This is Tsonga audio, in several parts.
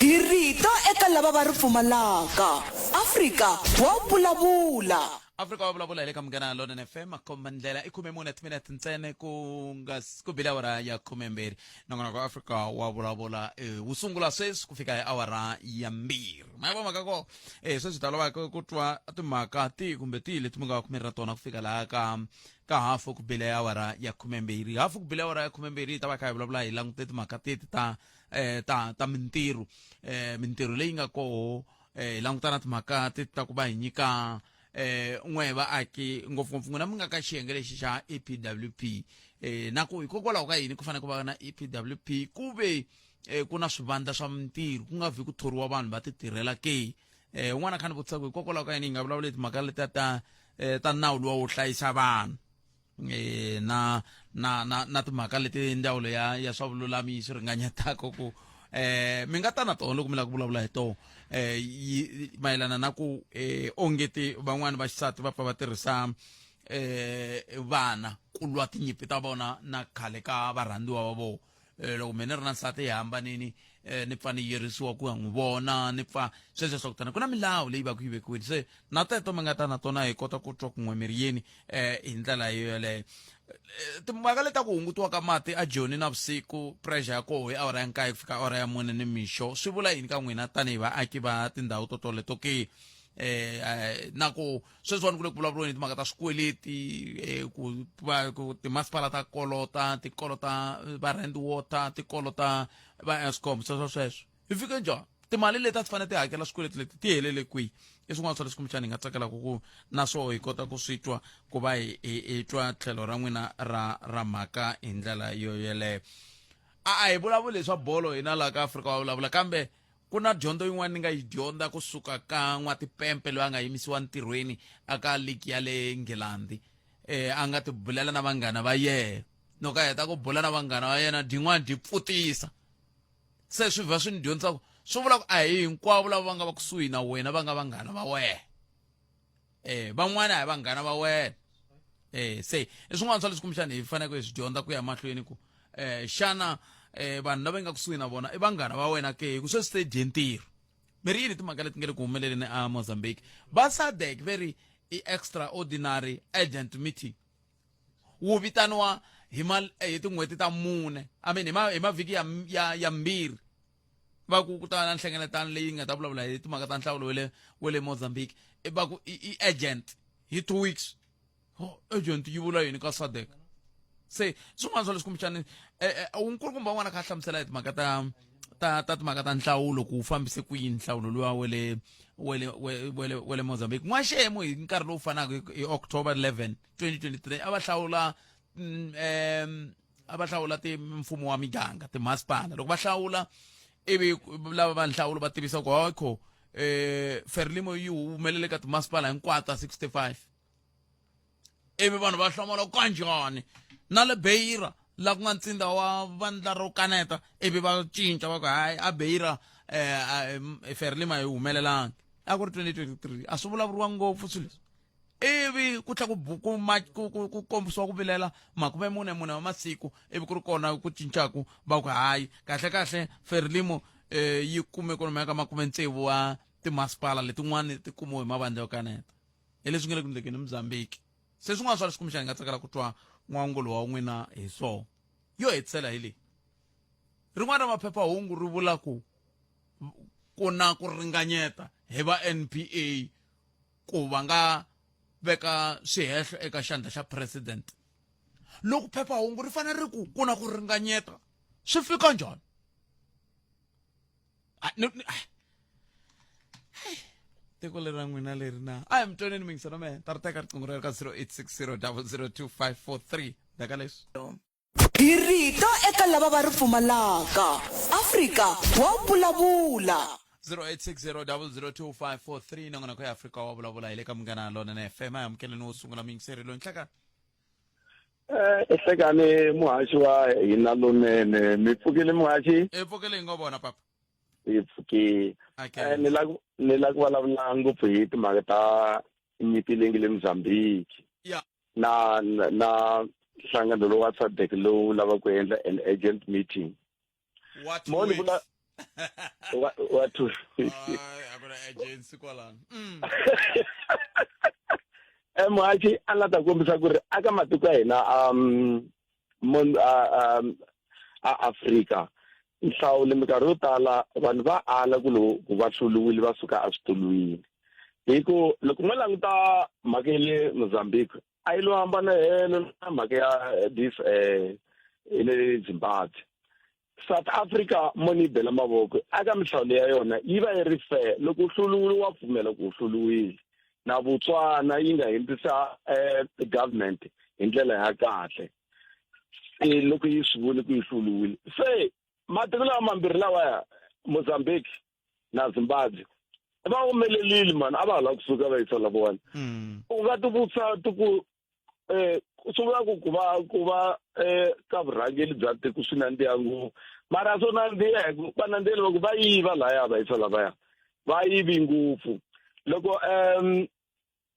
Hi rito eka lava va ri pfumalaka. Afrika wa vulavula. Afrika wa vulavula hi le ka Munghana Lonene FM makhomba ndlela i khume mune timinete ntsena ku nga ku bile awara ya khumembirhi nongonoko wa Afrika wa vulavula eh, wu sungula sweswi ku fika hi awara ya mbirhi ma yi vo mhaka ko eh, sweswi ta lava ku twa timhaka tihi kumbe tihi leti mi nga va khumeri ra tona ku fika laha ka ka hafu ku bile awara ya khumembirhi hafu ku bile awara ya khumembirhi hi ta va kha hi vulavula hi langute timhaka teti ta eh, ta ta mintirho eh, mintirho leyi nga koho eh, hi languta na timhaka teti ta ku va hi nyika eh n'we vaaki ngopfungopfu n'wina mi nga ka xiyenge lexi xa EPWP eh na ku hikokwalaho ka yini ku fanele ku va na EPWP ku ve eh, ku na swivandla swa mintirho ku nga vi ku thoriwa vanhu va ti tirhela ke eh un'wana kha ni vutisa ku hikokwalaho ka yini hi nga vulavuli timhaka letiya ta eh, ta nawu luwa wo hlayisa vanhu eh na na na na timhaka leti ndzawulo ya ya swa vululami yi swi ringanyetaka ku eh mi nga ta na tona loko mi lava ku vulavula hi tona eh mayelana na ku eh ongeti van'wani va xisati va pfa va tirhisa eh vana ku lwa tinyimpi ta vona na khale ka varhandziwa va vona eh, loko mina ni ri na nsati hi hambanini eh, ni pfa ni yirisiwa ku ya n'wi vona ni pfa sweswo swa ku tana ku na milawu leyi va ku yi vekiwile se na teto mi nga ta na tona hi kota ku twa kun'we miriyeni eh, hi ndlela yo yoleyo eh, timhaka leta ku hungutiwa ka mati a joni na vusiku pressure ya koho hi awara ya nkaye ku fika awara ya mune ni mixo swi vula yini ka n'wina tanihi vaaki va tindhawu to toleto ke eh, eh na ku sweswiwani ku le ku vulavuriweni timhaka ta swikweleti eh, ku va ku timasipala ta kolota ti kolota va rand water ti kolota va escom sweswo sweswo hi fike njhani timali leti a ti fanele ti hakela swikweleti leti ti helele kwihi i swin'wana swa leswi kumbexana hi nga tsakelaka ku na swoho hi kota ku swi twa ku va hi hi hi twa tlhelo ra n'wina ra ra mhaka hi ndlela yo yeleyo a a hi vulavuli hi swa bolo hina laha ka afrika wa vulavula kambe Ku na dyondzo yin'wana ni nga yi dyondza kusuka ka n'watipempe loyi a nga yimisiwa ntirhweni aka ligi ya le Nghilandhi. Eh, a nga tibulela na vanghana va yena. Loko a heta ku bula na vanghana va yena dyin'wana dyi pfutisa. Se swi vha swi ni dyondzisa ku swi vula ku a hi hinkwavo lava va nga va kusuhi na wena va nga vanghana va wena. Eh, van'wana a hi vanghana va wena. Eh, se i swin'wana swa leswi kumbexana hi faneleke hi swi dyondza ku ya mahlweni ku eh, xana eh, vanhu lava nga kusuhi na vona i vanghana va wena ke hi ku sweswi se dye ntirho mi ri yini timhaka leti nga le ku humeleleni a Mozambique va SADC ve ri i extraordinary urgent meeting wu vitaniwa hi ma hi tin'hweti ta mune I mean hi ma hi mavhiki ya ya ya mbirhi va ku ku ta na nhlengeletano leyi nga ta vulavula hi timhaka ta nhlawulo wa le wa le Mozambique va ku i urgent hi 2 weeks oh, urgent yi vula yini ka SADC se swin'wana swa leswi kumbexani eh, eh, unkulukumba un'wana kha a hlamusela hi timhaka ta ta ta timhaka ta nhlawulo ku wu fambise ku yini nhlawulo luwa wa le wa le wa le wa le Mozambique n'waxemu hi nkarhi lowu fanaka hi October 11 2023 a va hlawula um a va hlawula ti mfumo wa miganga timasipala loko va hlawula ivi lava va nhlawulo va tivisa ku hayi eh Frelimo yi humelele ka timasipala hinkwato ta 65 ivi vanhu va hlamala kanjhani na le Beira la ku nga ntsinda wa vandla ro kaneta ivi va cinca va ku hayi a Beira eh Frelimo a yi humelelangi a ku ri 2023 a swi vulavuriwa ngopfu swilo leswi ivi ku tlhela ku ku ku ku ku kombisiwa ku vilela makume mune mune wa masiku ivi ku ri kona ku cincaku va ku hayi kahle kahle Frelimo eh yi kume kwalomuya ka makume tsevu wa timasipala letin'wana ti kumiwe hi mavandla yo kaneta hi leswi nga le ku endlekeni Mozambique se swin'wana swa leswi kumbexana hi nga tsakela ku twa n'wangulo wa n'wina hi swona yo hetisela hi leyi rin'wana ra maphephahungu ri vula ku ku na ku ringanyeta hi va NPA ku va nga veka swihehlo eka xandla xa president loko phephahungu ri fanele ri ku ku na ku ringanyeta swi fika njhani tiko leri ra n'wina leri na a hi mutwaneni mingisana mehe ta ri teka riqingho rero ka 0860 002543 ndaka leswi Hi rito eka lava va ri pfumalaka. Afrika wa vulavula. 0860002543 nongonoko ya Afrika wa vulavula hi le ka Munghana Lonene FM a hi amukeleni wo sungula muyingiseri loyi nhlekani Eh, ehlekani muhaxi wa hina lonene mi pfukile muhaxi e pfukile hi ngo vona papa hi pfukile okay. eh, ni la ni la ku vulavula ngopfu hi timhaka ta nyimpi leyi nge le Mozambique yeah. na na na nhlangano lowu wa SADC lowu lavaka ku endla an urgent meeting What mo ni weeks? vula Wa wa tu A ku na agency kwalano. Muhaxi a la ta kombisa ku ri aka matiko ya hina mun a a Afrika nhlawulo minkarhi yo tala vanhu va ala ku loko ku va hluriwile va suka eswitulwini hi ku loko mo languta mhaka ya le Mozambique a yi lo hambana helo na mhaka ya this le Zimbabwe. South Africa mo ni bela mavoko aka minhlawulo ya yona yi va yi ri fair, loko u hluriwile wa pfumela ku u hluriwile. Na Botswana yi nga hundzisa government hi ndlela ya kahle loko yi swi vone ku yi hluriwile. Se matiko lawa mambirhi lawaya, Mozambique na Zimbabwe, va humelelile mani, a va ha lava kusuka va yisa lavawani. U nga ti vutisa ti ku swi vula ku ku va ku va ka vurhangeri bya tiko swi nandziha ngopfu, mara swo nandziha hi ku va nandziheli va ku va yiva laya va yisa lavaya va yivi ngopfu. Loko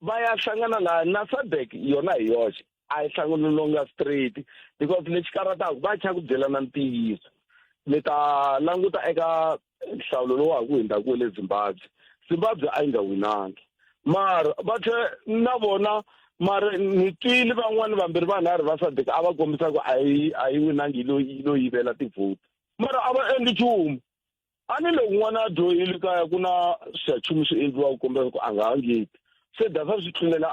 va ya hlangana laha na SADC yona hi yoxe a yi hlanganelonga straight, because lexi karataka va chava ku byelana ntiyiso. Mi ta languta eka nhlawulo lowu ha ku hundzaka wa le Zimbabwe, Zimbabwe a yi nga winangi, mara va tlhe na vona, mara ni twile van'wani vambirhi vanharhu va SADC a va kombisa ku a yi winangi, yi lo yivela tivhoti, mara a va endli nchumu. A ni loko n'wana a dyohile kaya ku na swihachumu swi endliwa ku kombisa ku a nga hangeti se dasa swi tlulela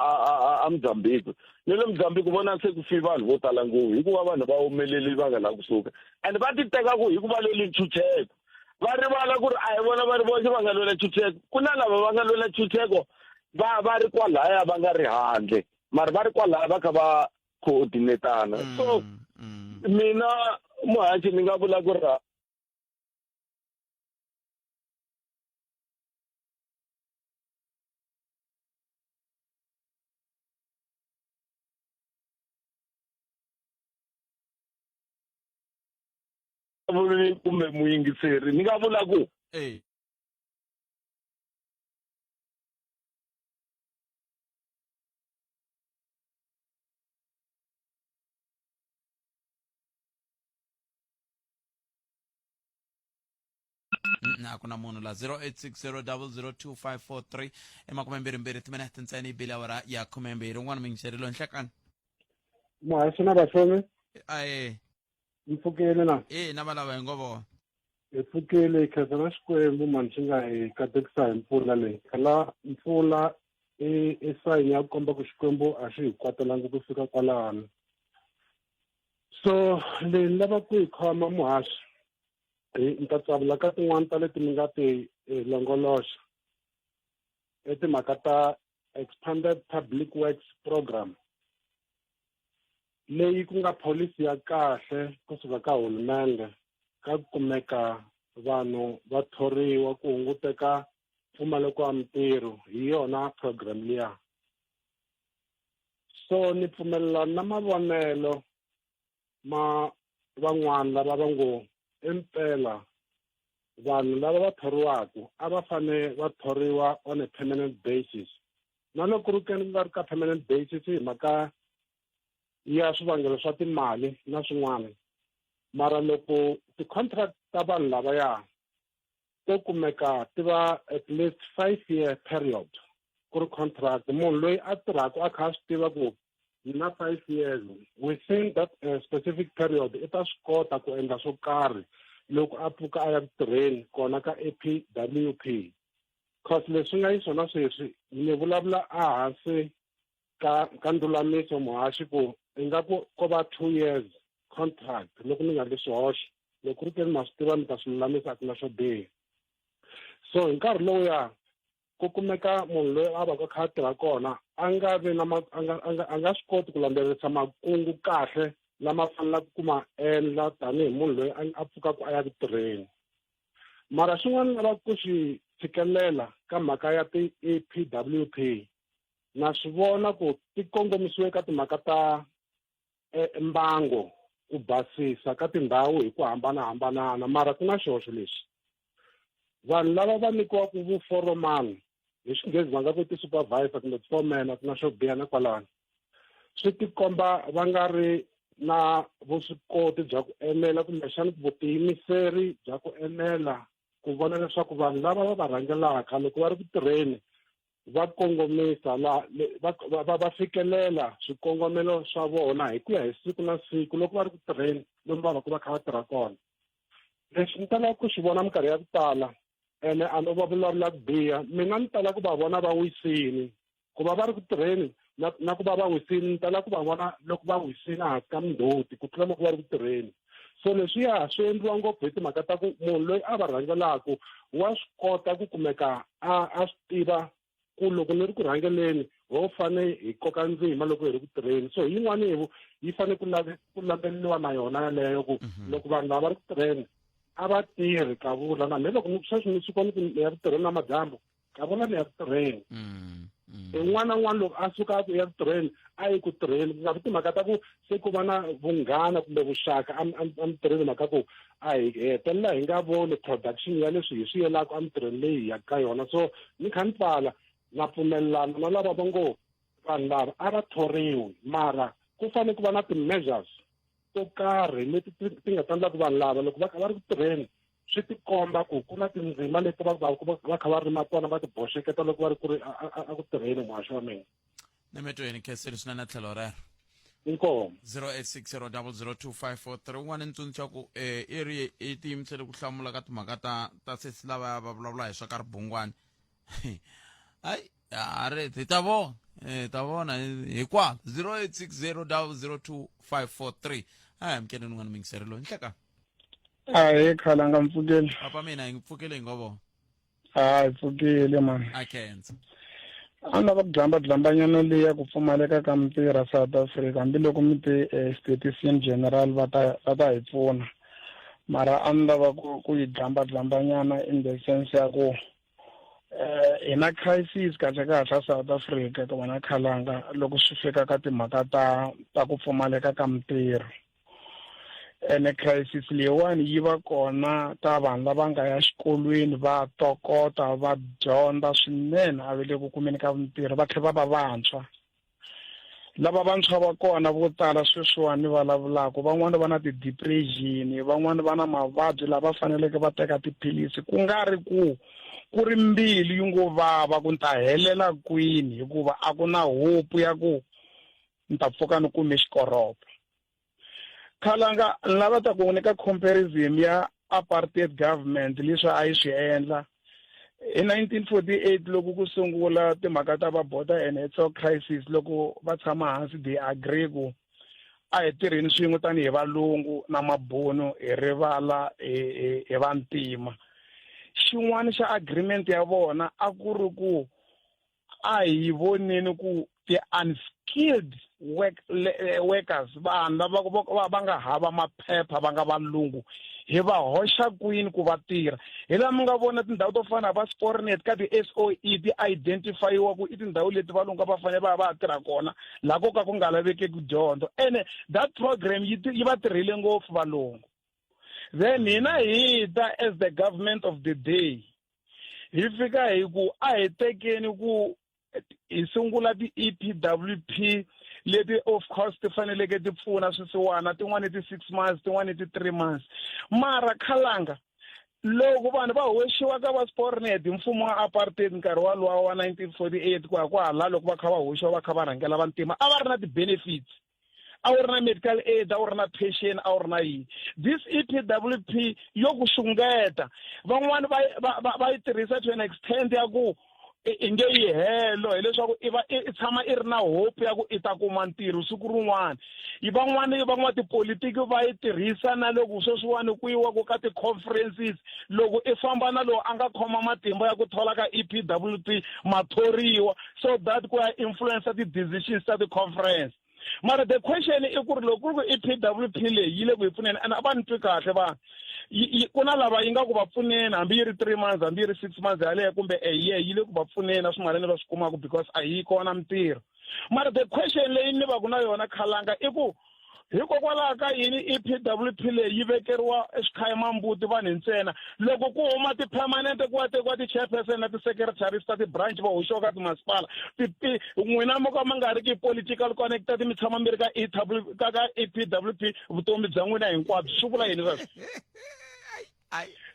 a Mozambique. Ni le Mozambique vona se ku fi vanhu vo tala ngopfu hikuva vanhu va humeleli va nga lavi kusuka and va ti teka ku hikuva lweli ntshunxeko, va rivala ku ri a hi vona va ri voxe va nga lwela ntshunxeko. Ku na lava va nga lwela ntshunxeko va ri kwalaya, va nga ri handle, mara va ri kwalaya va kha va coordinatana. So mina muhaxi ni nga vula ku ri kumbe muyingiseri ni nga vula ku Na ku na munhu la 0860002543 i 22 timinete ntsena yi bile awara ya 12. Un'wana muyingiseri lo nhlekani. Muhaxi na vaxomi. Aye. Mpfukile na? E na valava hi ngovo. Hi pfukile, hi khensa na Xikwembu mani xi nga hi katekisa hi mpfula leyi. Phela mpfula i sayini ya ku komba ku Xikwembu a xi hi kwatelangi ku fika kwalano. So leyi ni lava ku yi khoma muhaxi, hi ni ta tsavula ka tin'wani ta leti mi nga ti longoloxa, i timhaka ta expanded public works program leyi ku nga pholisi ya kahle kusuka ka hulumende ka kumeka vanhu va thoriwa ku hunguteka mpfumaleko wa mintirho hi yona program liya. So ni pfumelelana na mavonelo ma van'wana lava va ngo impela vanhu lava va thoriwaka a va fane va thoriwa on a permanent basis, na loko ri ku nga ri ka permanent basis hi mhaka ya swivangelo swa timali na swin'wana, mara loko ti-contract ta vanhu lavaya to kumeka ti va at least 5 year period ku ri contract, munhu loyi a tirhaka a kha a swi tiva ku na 5 years, within that specific period i ta swi kota ku endla swo karhi loko a pfuka a ya ku tirheni kona ka EPWP. Cause leswi nga yi swona sweswi ni vulavula ehansi ka ndzulamiso muhaxi ku ingaku ko va 2 years contract loko ni nga ndli swihoxo. Loko ku ri ke ni ma swi tiva mi ta swi lulamisa, a ku na xo biha. So hi nkarhi lowuya ku kumeka munhu loyi a va ka kha a tirha kona a nga vi na a nga swi koti ku landzelerisa makungu kahle lama fanelaka ku ma endla tanihi munhu loyi a pfukaka a ya ku tirheni. Mara xin'wana lava ku xi tshikelela ka mhaka ya ti-EPWP, na swi vona ku ti kongomisiwe ka timhaka ta mbango, ku basisa ka tindhawu hi ku hambanahambanana, mara ku na xihoxo lexi vanhu lava va nyikiwaka vuforomani, hi Xinghezi va nga ku ti-supervisor kumbe ti-foreman, a ku na xo biha na kwalano, swi tikomba va nga ri na vuswikoti bya ku enela kumbexana vutiyimiseri bya ku enela. ku vona leswaku vanhu lava va va rhangelaka loko va ri ku tirheni va kongomisa la va va fikelela swikongomelo swa vona hi ku ya hi siku na siku loko va ri ku tirheni lomu va va ku va kha va tirha kona. Leswi ni talaka ku swi vona minkarhi ya ku tala ene a no va vulavula ku biha, mina ni tala ku va vona va wisini, ku va va ri ku tirheni na na ku va va wisini, ni tala ku va vona loko va wisini ehansi ka mindzhuti ku tlula loko va ri ku tirheni. So leswiya swi endliwa ngopfu hi timhaka ta ku munhu loyi a va rhangelaka wa swi kota ku kumeka a a swi tiva ku loko ni ri ku rhangeleni ho fane hi koka ndzima loko hi ri ku tirheni. So hi yin'wana yi fane ku ku landzeleriwa na yona yaleyo ku loko vanhu lava va ri ku tirheni a va tirhi kavula na me loko sweswi ni suka ni ku ni ya ku tirheni namadyambu, kavula ni ya ku tirheni. Un'wana na un'wana loko a suka a ku ya ku tirheni, a yi ku tirheni, ku nga vi timhaka ta ku se ku va na vunghana kumbe vuxaka emitirhweni, mhaka ku a hi hetelela hi nga voni production ya leswi hi swi yelaka emitirhweni leyi hi yaka ka yona. So ni kha ni pfala, na pfumelelana na lava va ngo vanhu lava a va thoriwi, mara ku fanele ku va na ti-measures to karhi leti ti nga ta endla ku vanhu lava loko va kha va ri ku tirheni swi tikomba ku ku na tindzima leti va va va kha va rima tona, va ti boxeketa loko va ri ku ri a ku tirheni. Muhaxi wa mina. Nemetweni khenseli swinene tlhelo rero. Inkomo. 0860002543. Un'wana ni tsundzuxa ku i ri i tiyimisele ku hlamula ka timhaka ta sesi lava va vulavula hi swa ka ribungwani. Hayi, a ri hi ta vona, hi ta vona hikwalo. 0860002543. A hi amukeleni un'wana muyingiseri loyi. Nhleka. Ahee, khalanga, mpfukeli. Papa mina, hi pfukile, hi ngo vona. Hayi, pfukile mani. A khensa. A ni lava ku dlamba dlambanyana leyi ya ku pfumaleka ka mintirho South Africa, hambiloko mi te statistician general va ta hi pfuna, mara a ni lava ku yi dlamba dlambanyana in the sense ya ku hi na crisis kahle kahle South Africa ka vona khalanga loko swi fika ka timhaka ta ku pfumaleka ka mintirho. Ene crisis leyiwani yi va kona ka vanhu lava nga ya xikolweni, va tokota, va dyondza swinene, a va le ku kumeni ka mintirho, va tlhela va va vantshwa. Lava vantshwa va kona vo tala sweswiwani vulavulaka, van'wani va na ti-depression, van'wani va na mavabyi lava faneleke va teka tiphilisi, ku nga ri ku ku ri mbilu yi ngo vava ku ni ta helela kwini, hikuva a ku na hope ya ku ni ta pfuka ni kume xikoropo. Khalanga, ni lava ta ku nyika comparison ya apartheid government leswi a yi swi endla hi 1948 loko ku sungula timhaka ta va border and Hertzog crisis. Loko va tshama hansi, they agree ku a hi tirheni swin'we tanihi valungu na mabunu, hi rivala hi vantima. Xin'wana xa agreement ya vona a ku ri ku a hi voneni ku ti-unskilled workers, vanhu lava va nga hava maphepha, va nga valungu, hi va hoxa kwini ku va tirha. Hi laha mi nga vona tindhawu to fana va Spoornet ka ti-SOE ti identifyiwa ku i tindhawu leti valungu a va fanele va ya va ya tirha kona, laha ko ka ku nga lavekeki dyondzo. Ene that program yi va tirhile ngopfu valungu. Then hina hi ta as the government of the day, hi fika hi ku a hi tekeni ku hi sungula ti-EPWP leti of course ti faneleke ti pfuna swisiwana, tin'wani ti 6 months, tin'wani ti 3 months. Mara khalanga, loko vanhu va hoxiwa ka va Spoornet hi mfumo wa apartheid nkarhi walowa wa 1948 ku ya kwahala, loko va kha va hoxiwa va kha va rhangela vantima, a va ri na ti-benefits, a wu ri na medical aid, a wu ri na pension, a wu ri na yini. This EPWP yo ku xungeta van'wani va yi tirhisa to an extent ya ku i nge yi helo, hileswaku i va i tshama i ri na hope ya ku i ta kuma ntirho siku rin'wana. Van'wani van'watipolitiki va yi tirhisa na loko sweswiwani ku yiwaku ka ti-conferences, loko i famba na lowu a nga khoma matimba ya ku thola ka EPWP, mathoriwa so that ku ya influencer ti-decisions ta ti-conference. Mara the question i ku ri loko ku ri ku EPWP leyi yi le ku hi pfuneni, and a va ni twi kahle vanhu, ku na lava yi nga ku va pfuneni, hambi yi ri 3 months, hambi yi ri 6 months yaleyo kumbe a year, yi le ku va pfuneni na swimalani va swi kumaka because a yi kona mintirho. Mara the question leyi ni va ku na yona khalanga i ku hikokwalaho ka yini EPWP leyi yi vekeriwa eswikhayamambuti vanhu ntsena, loko ku huma ti-permanent ku wa tekiwa ti-chairperson na ti-secretaries ta ti-branch va hoxiwa ka timasipala, n'wina mo ka mi nga ri ki political connected, mi tshama mi ri ka EW ka EPWP vutomi bya n'wina hinkwabyo? Swi vula yini sweswo?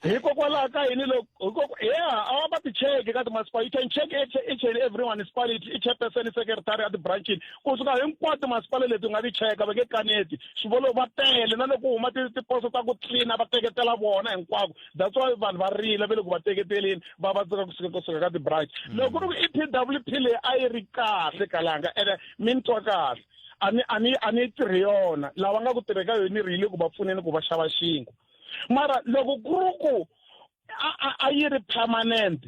Hikokwalaho ka yini loko yeah a va ti cheki ka timasipala, you can check each and every municipality, i chairperson, secretary a ti-branchini kusuka hinkwato timasipala leti u nga ti cheka, va nge kaneti swivolo va tele na loko huma tiposo ta ku tlina va teketela vona hinkwako. That's why vanhu va rila ve le ku va teketeleni va va tsaka kusuka ka ti-branch. Loko ku ri ku i P W P leyi a yi ri kahle kalanga ene mi ni twa kahle, a ni tirhi yona, lava nga ku tirhe ka yona ni ri yi le ku va pfuneni ku va xava xinkwa. Mara loko ku ri ku a yi ri permanent,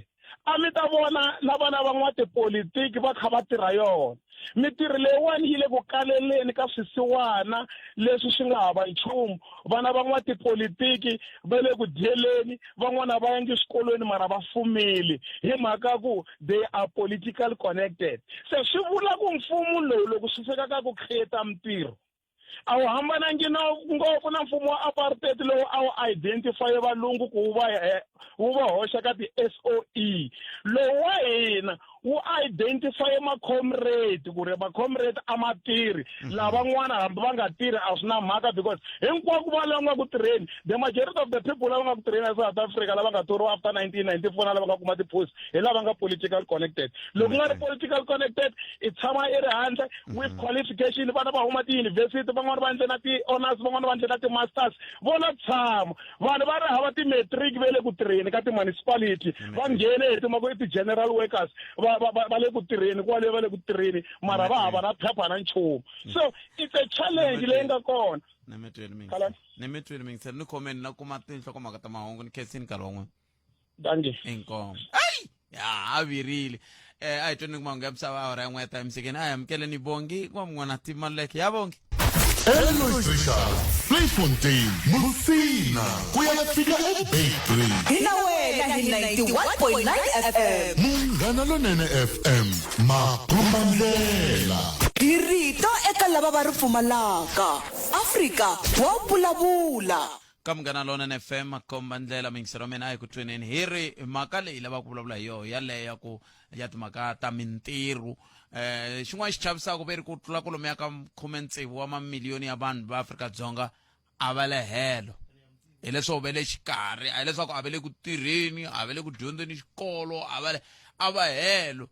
a mi ta vona na vana va n'watipolitiki va kha va tirha yona. Mitirho leyiwani yi le ku kaleleni ka swisiwana leswi swi nga hava nchumu. Vana va n'watipolitiki va le ku dyeleni, van'wana va yangi swikolweni mara va fumile hi mhaka ku they are political connected. Se swi vula ku mfumo lowu loko swi fika ka ku create mitirho a wu hambanangi na ngopfu na mfumo wa apartheid lowu a wu identify valungu ku wu va hoxa ka ti-S O E. Lowu wa hina wu identify ma-comrade ku ri ma-comrade a ma tirhi, lavan'wana hambi va nga tirhi a swi na mhaka because hinkwako va lava nga ku tirheni, the majority of the people lava nga ku tirheni eSouth Africa lava nga thoriwa after 1994 na lava nga kuma ti-post hi lava nga political connected. Loko nga ri political connected i tshama i ri handle with qualification. Vana va huma tiyunivhesiti, van'wani va endle na ti-honors, van'wani va endle na ti-masters, vona tshama vanhu va ri hava ti-matric va le ku tirheni ka ti-municipality, va nghene hi timhaka i ti-general workers, va le ku tirheni kwale, va le ku tirheni mara va hava na phepha na nchumu. So it's a challenge leyi nga kona. Nemetweni mingiseri ni khomeni na kuma tinhlokomhaka ta mahungu ni khensini nkarhi wun'we. Dankie. Inkomo ayi ya a virile a hi tweni mahungu ya misava awara yin'we ya timisekeni. A hi amukeleni Bongi wa mun'wana timaleke ya Bongi. Elois Richards, Vleifontein, Musina, ku ya fika eBeitbridge. Hi na wena hi 91.9 FM. Munghana Lonene FM, makombandlela. Hi rito eka lava va ri pfumalaka. Afrika wa vulavula. Ka Munghana Lonene FM, makombandlela, mingiselo wa mina a hi ku tweneni hi ri mhaka leyi lavaka ku vulavula hi yoho yaleyo ya ku ya timhaka ta mintirho. Xin'wana xi chavisaka ve ri ku tlula kwalomuya ka 16 wa mamiliyoni ya vanhu va Afrika-Dzonga a va le helo, hileswaku va le xikarhi, a hileswaku a va le ku tirheni, a va le ku dyondzeni xikolo, a va le a va helo,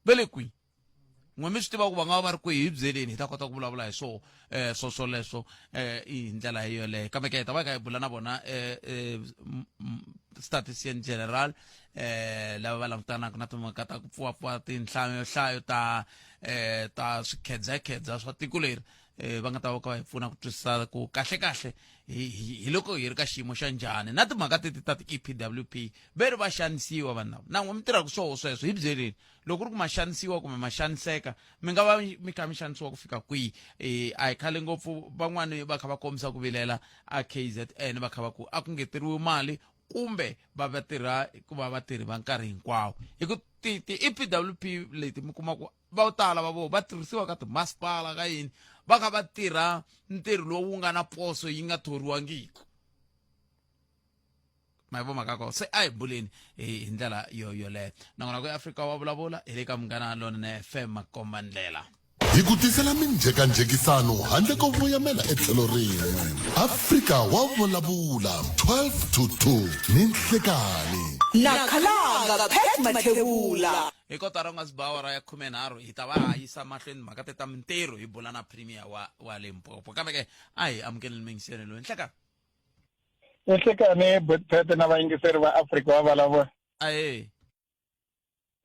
va le kwihi? N'we mi swi tiva ku va nga va va ri kwihi? Hi byeleni hi ta kota ku vulavula hi swoho swo swoleswo hi ndlela yoleyo. Kambe ke hi ta va hi kha hi bula na vona statistician general lava va langutanaka na timhaka ta ku pfuwapfuwa tinhlayohlayo ta swikhedzakhedza swa tiko leri, va nga ta va kha va hi pfuna ku twisisa ku kahle kahle hi loko hi ri ka xiyimo xa njhani na timhaka teti ta ti-E P W P ve ri va xanisiwa vanhu lava. Na n'we mi tirhaka swoho sweswo, hi byeleni loko ku ri ku ma xanisiwa kumbe ma xaniseka, mi nga va mi kha mi xanisiwa ku fika kwihi? A hi khale ngopfu van'wani va kha va kombisa ku vilela a KZN, va kha va ku a ku ngeteriwi mali kumbe va va tirha ku va vatirhi va nkarhi hinkwawo, hi ku ti-E P W P leti mi kuma ku vo tala va vona va tirhisiwa ka timasipala ka yini, va kha va tirha ntirho lowu nga na poso yi nga thoriwangiki. Ma yi vo mhaka kona? Se a hi buleni hi ndlela yo yoleyo. Nakona ku Afrika wa vulavula hi le ka Munghana Lonene FM, makomba ndlela. Hi ku tisela minjhekanjhekisano handle ko voyamela etlhelo rin'we. Afrika wa vulavula 12 to 2 ni nhlekani. Na khalanga Pat Mathebula. Hi kotara ku nga si ba awara ya 13 hi ta va ha yisa mahlweni mhaka te ta mintirho, hi bula na premier wa Limpopo. Kambe ke a hi amukeleni mingiselo loyi. Nhlekani. Nhlekani Botpete na vayingiseri va Afrika wa vulavula. Ahe.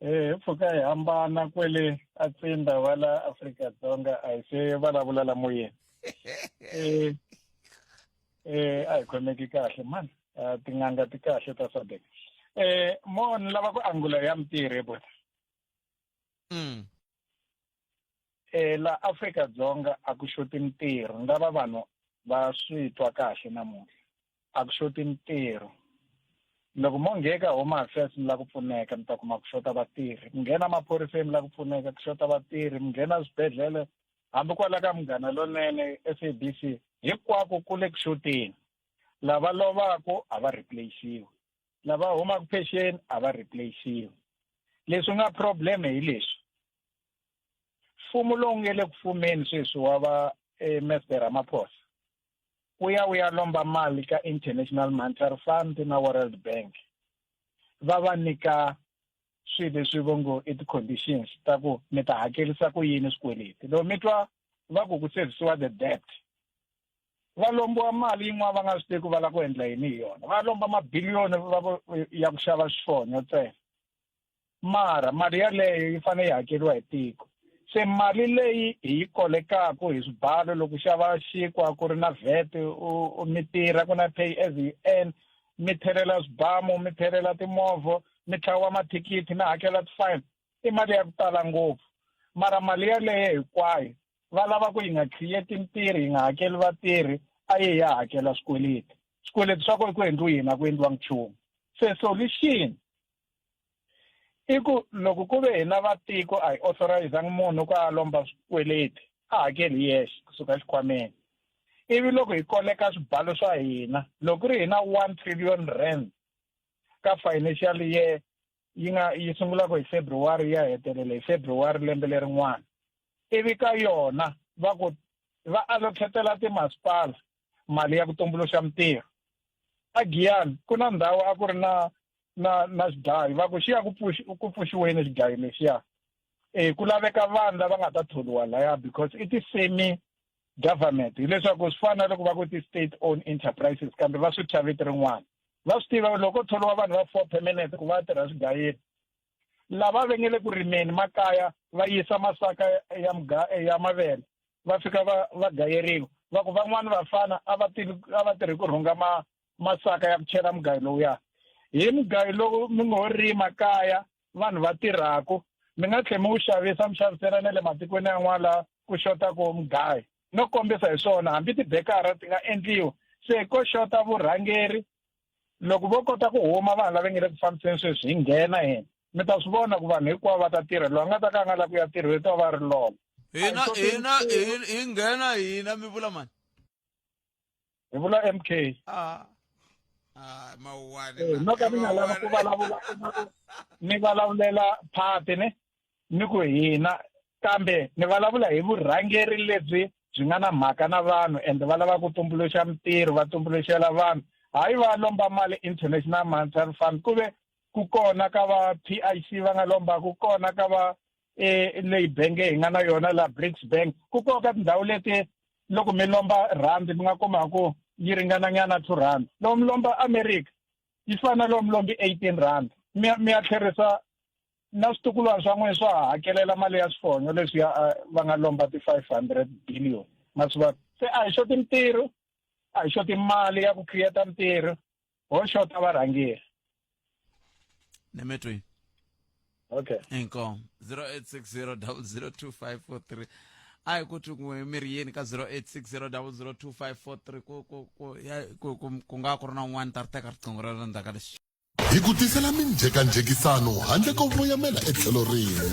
Hi pfuka hi hambana kwele a tsinda wa la Afrika Dzonga, a hi se vulavula la moyeni. A hi khomeki kahle man, tin'anga ti kahle ta SADC. Mo ni lava ku angula ya mintirho bota. La Afrika Dzonga a ku xoti mintirho, ni lava vanhu va swi twa kahle namuntlha. A ku xoti mintirho. Loko mo nghena ka Home Affairs mi lava ku pfuneka, mi ta kuma ku xota vatirhi. Mi nghena maphoriseni mi lava ku pfuneka, ku xota vatirhi. Mi nghena swibedhlele, hambi kwala ka Munghana Lonene SABC, hinkwako ku le ku xoteni. Lava lovaku a va replace-iwi, lava humaka pension a va replace-iwi. Leswi nga problem hi leswi, mfumo lowu nge le ku fumeni sweswi wa va Mister Ramaphosa wu ya wu ya lomba mali ka International Monetary Fund na World Bank va va nyika swilo leswi vo ngo i ti-conditions ta ku mi ta hakerisa ku yini swikweleti loko mi twa va ku ku servisiwa the debt va lombiwa mali yin'wana va nga swi tivi ku va lava ku endla yini hi yona va lomba mabiliyoni va ku ya ku xava swifonyo ntsena mara mali yaleyo yi fanele yi hakeriwa hi tiko se mali leyi hi yi kolekaku hi swibalo loko xava xinkwa ku ri na vat u mi tirha ku na pay as you earn mi thelela swibamu mi thelela timovha mi tlhaviwa mathikithi mi hakela ti-fine i mali ya ku tala ngopfu mara mali yaleyo hinkwayo va lava ku yi nga create mintirho yi nga hakeli vatirhi a yi ya hakela swikweleti swikweleti swa kona ku endliwa yini a ku endliwa nchumu se solution i ku loko ku ve hina vatiko a hi authorizangi munhu ku a lomba swikweleti a hakeli hi yexe kusuka exikhwameni ivi loko hi koleka swibalo swa hina loko ku ri hina one trillion rand ka financial year yi nga yi sungulaka hi February ya hetelela hi February lembe lerin'wana ivi ka yona va ku va allocatela timasipala mali ya ku tumbuluxa mintirho a Giyani ku na ndhawu a ku ri na na na xigayi va ku xi ya ku ku pfuxiweni xigayi lexiya e ku laveka vanhu lava nga ta tholiwa laya because i ti-semi government hileswaku swi fana na loko va ku ti-state owned enterprises kambe va swi thya vito rin'wana va swi tiva loko tholiwa vanhu va four permanent ku va tirha swigayini lava va nge le ku rimeni makaya va yisa masaka ya muga ya mavele va fika va va gayeriwa va ku van'wani vafana a va tivi a va tirhi ku rhunga ma masaka ya ku chela mugayo lowuya hi mugayo lowu mi ngo rima kaya vanhu va tirhaku mi nga tlhe mi wu xavisa mi xavisela na le matikweni yan'wana la ku xotaku mugayo no kombisa hi swona hambi tibekara ti nga endliwa se ko xota vurhangeri loko vo kota ku huma vanhu lava nge le ku fambiseni sweswi hi nghena hina mi ta swi vona ku vanhu hinkwavo va ta tirha loyi a nga ta ka a nga lavi ku ya tirha ta va ri lolo hina hina hi nghena hina mi vula mani hi vula MK ah ah mawuwani eh, no ka ni nga lava ku vulavula ni vulavulela phati ne ni ku hina kambe ni vulavula hi vurhangeri lebyi byi nga na mhaka na vanhu ende va lava ku tumbuluxa mintirho va tumbuluxela vanhu hayi va lomba mali international monetary fund ku ve ku kona ka va PIC va nga lomba ku kona ka va e leyi benge hi nga na yona la BRICS bank ku kona ka tindhawu leti loko mi lomba rhandi mi nga kuma ku yi ringananyana two rand loko mi lomba America yi fana na loko mi lombi 18 rand mi ya mi ya tlherisa na switukulwana swa n'wina swa ha hakelela mali ya swifonyo leswiya va nga lomba ti-500 billion ma swi vona se a hi xoti mintirho a hi xoti mali ya ku create mintirho ho xota varhangeri nemetweni okay inkomo 0860 002543 a hi ku twi n'we mi ri yini ka 0860 002543 ku ku ku ya ku ku ku nga ku ri na un'wana ta ri teka riqingho rero ndzhaku ka lexi Hi ku tisela minjhekanjhekisano handle ko voyamela etlhelo rin'we.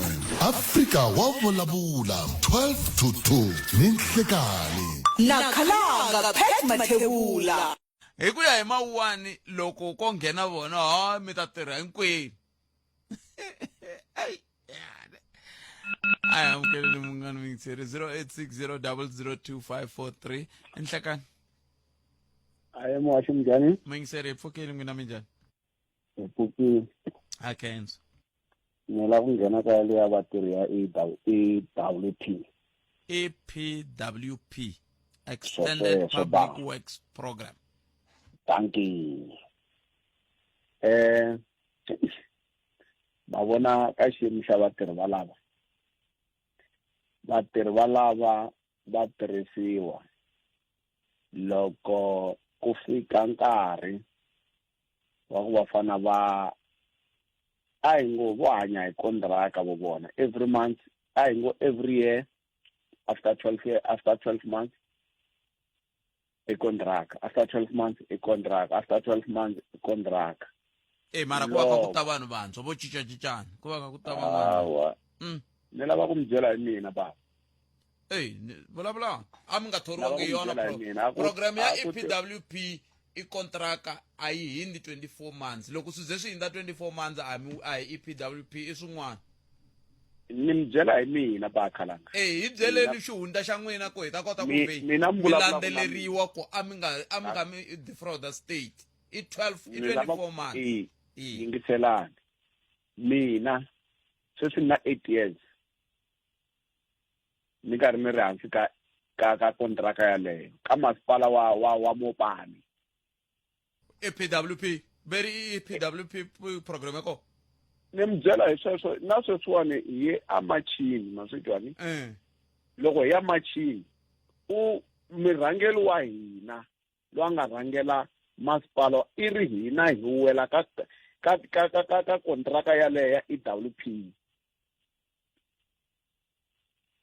Afrika wa vulavula 12 to 2 ni nhlekani. Na khalanga Pat Mathebula. Hi ku ya hi mawuwani loko ko nghena vona ha mi ta tirha hinkwenu. A hi amukeleni munghana muyingiseri 0860002543 enhlekani. Aye muhaxi minjhani? Muyingiseri hi pfukile n'wina minjhani? Hi pfukile. Ha khensa. Ni lava ku nghena ka leya vatirhi ya EWP. EPWP Extended Sweswo Public ba. Works Program. Dankie. Eh ma vona ka xiyimo xa vatirhi valava. Vatirhi valava va tirhisiwa loko ku fika nkarhi wa ku va fana va a hi ngo vo hanya hi kontraka vo vona every month a hi ngo every year after 12 year after 12 months i kontraka after 12 months i kontraka after 12 months i kontraka e mara ku va kha ku ta vanhu vantshwa vo cincacincana ku va kha ku ta van'wana awa Mm. ni lava ku mi byela hi mina baba eyi vulavula a mi nga Lava thoriwangi ku mi yona byela hi mina. A ku- program ya a ku ti- epwp i kontraka a yi hindzi 24 months loko swi ze swi hindza 24 months a mi a hi epwp i swin'wana Ni mi byela hi mina bakhalanga. Eh, hi byeleni xihundla xa n'wina ku hi ta kota ku vi mina mi landzeleriwa ku a mi nga a mi nga mi defrauda state i 12 i 24 months. Yingiselani. Mina sweswi ni na 8 years ni karhi ni ri hansi ka ka ka kontraka yaleyo ka masipala wa wa wa Mopani. EPWP veri i EPWP program ya kona. Ni mi byela hi sweswo na sweswiwani hi ye emachini ma swi twa ni loko hi ya machini u murhangeri wa hina loyi a nga rhangela masipala i ri hina hi wela ka ka ka ka ka ka kontraka yaleyo ya EWP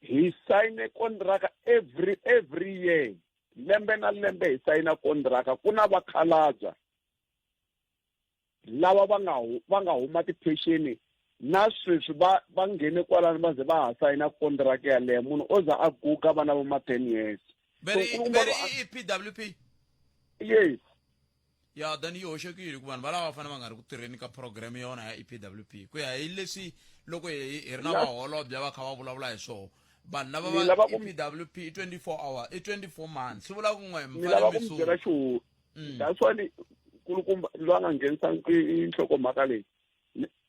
hi sayine kontraka every every year lembe na lembe hi sayina kontraka ku na vakhalabya lava va nga va nga huma tiphexeni na sweswi va va nghene kwalano va ze va ha sayina kontraka yaleyo munhu o za a guga vana vo ma 10 years veri veri i PWP yes ya then yi hoxekile ku vanhu valava va fanele va nga ri ku tirheni ka program yona ya EPWP ku ya hi leswi loko hi ri na vaholobye va kha va vulavula hi swona vanhu lava va EPWP i 24 hour i 24 months swi vula ku n'we mi lava ku mi byela xihu mm. that's why ni kulukumba loyi a nga nghenisa nhlokomhaka leyi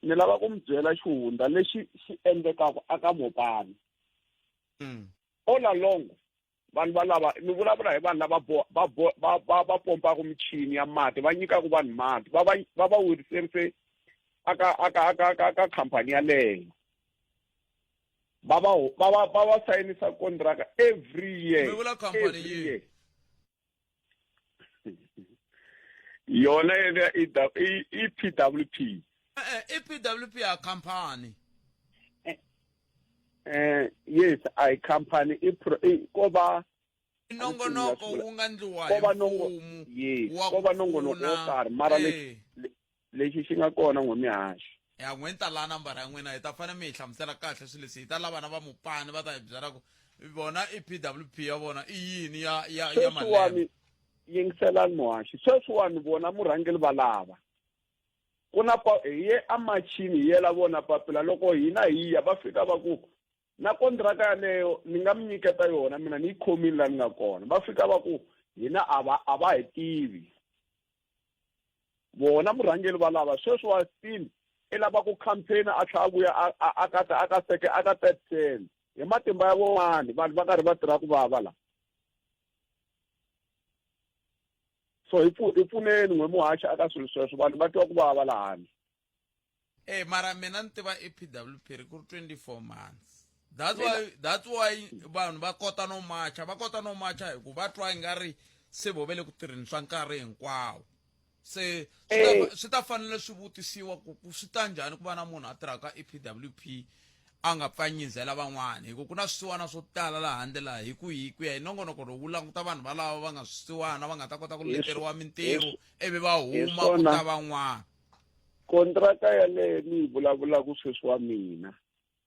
ni lava ku mi byela xihundla lexi xi endlekaka aka mopani mm. all along vanhu va lava ni vulavula hi vanhu lava va va va va pompaka michini ya mati va nyikaka vanhu mati va va va va weriserise aka aka aka aka aka khampani yaleyo va va va va va va sayinisa contract every year mi vula khampani yihi yona yena i PWP eh i PWP ya khampani eh yes i company i ko va nongonoko wu nga ndliwa hi mfumo yes ko va nongonoko wo karhi mara lexi lexi xi nga kona n'we mihaxo ya n'we ni ta lava nambara ya n'wina hi ta fanele mi hi hlamusela kahle swilo leswi hi ta lava na va mupani va ta hi byela ku vona i PWP ya vona i yini ya ya ya malembe yingiselani muhaxi sweswiwani vona murhangeri va lava ku na hi ye emachini hi yela vona papila loko hina hi ya va fika va ku na kontraka yaleyo ni nga mi nyiketa yona mina ni yi khomile la ni nga kona va fika va ku hina a va a va hi tivi vona murhangeri va lava sweswi wa still i lava ku campaign a tlhela a vuya a ka a ka seke a ka third term hi matimba ya vomani vanhu va karhi va tirha ku vava la so hi hi pfuneni n'we muhaxi aka swilo sweswo vanhu va twa ku vava lahani Eh mara mina ni tiva EPWP ri ku ri 24 months that's why that's why vanhu va kota no macha va kota no macha hi ku va twa ingari se vo ve le ku tirheni swa nkarhi hinkwawo se swi ta eh. swi ta fanele swi vutisiwa ku swi ta njhani ku va na munhu a tirhaka EPWP a nga pfanyizela van'wana hi ku ku na swisiwana swo tala laha handle laha hi ku hi ku ya hi nongonoko lowu wu languta vanhu valava va nga swisiwana va nga ta kota ku leteriwa mintirho ivi va huma ku ta van'wana kontraka yaleyo ni yi vulavulaka sweswi wa mina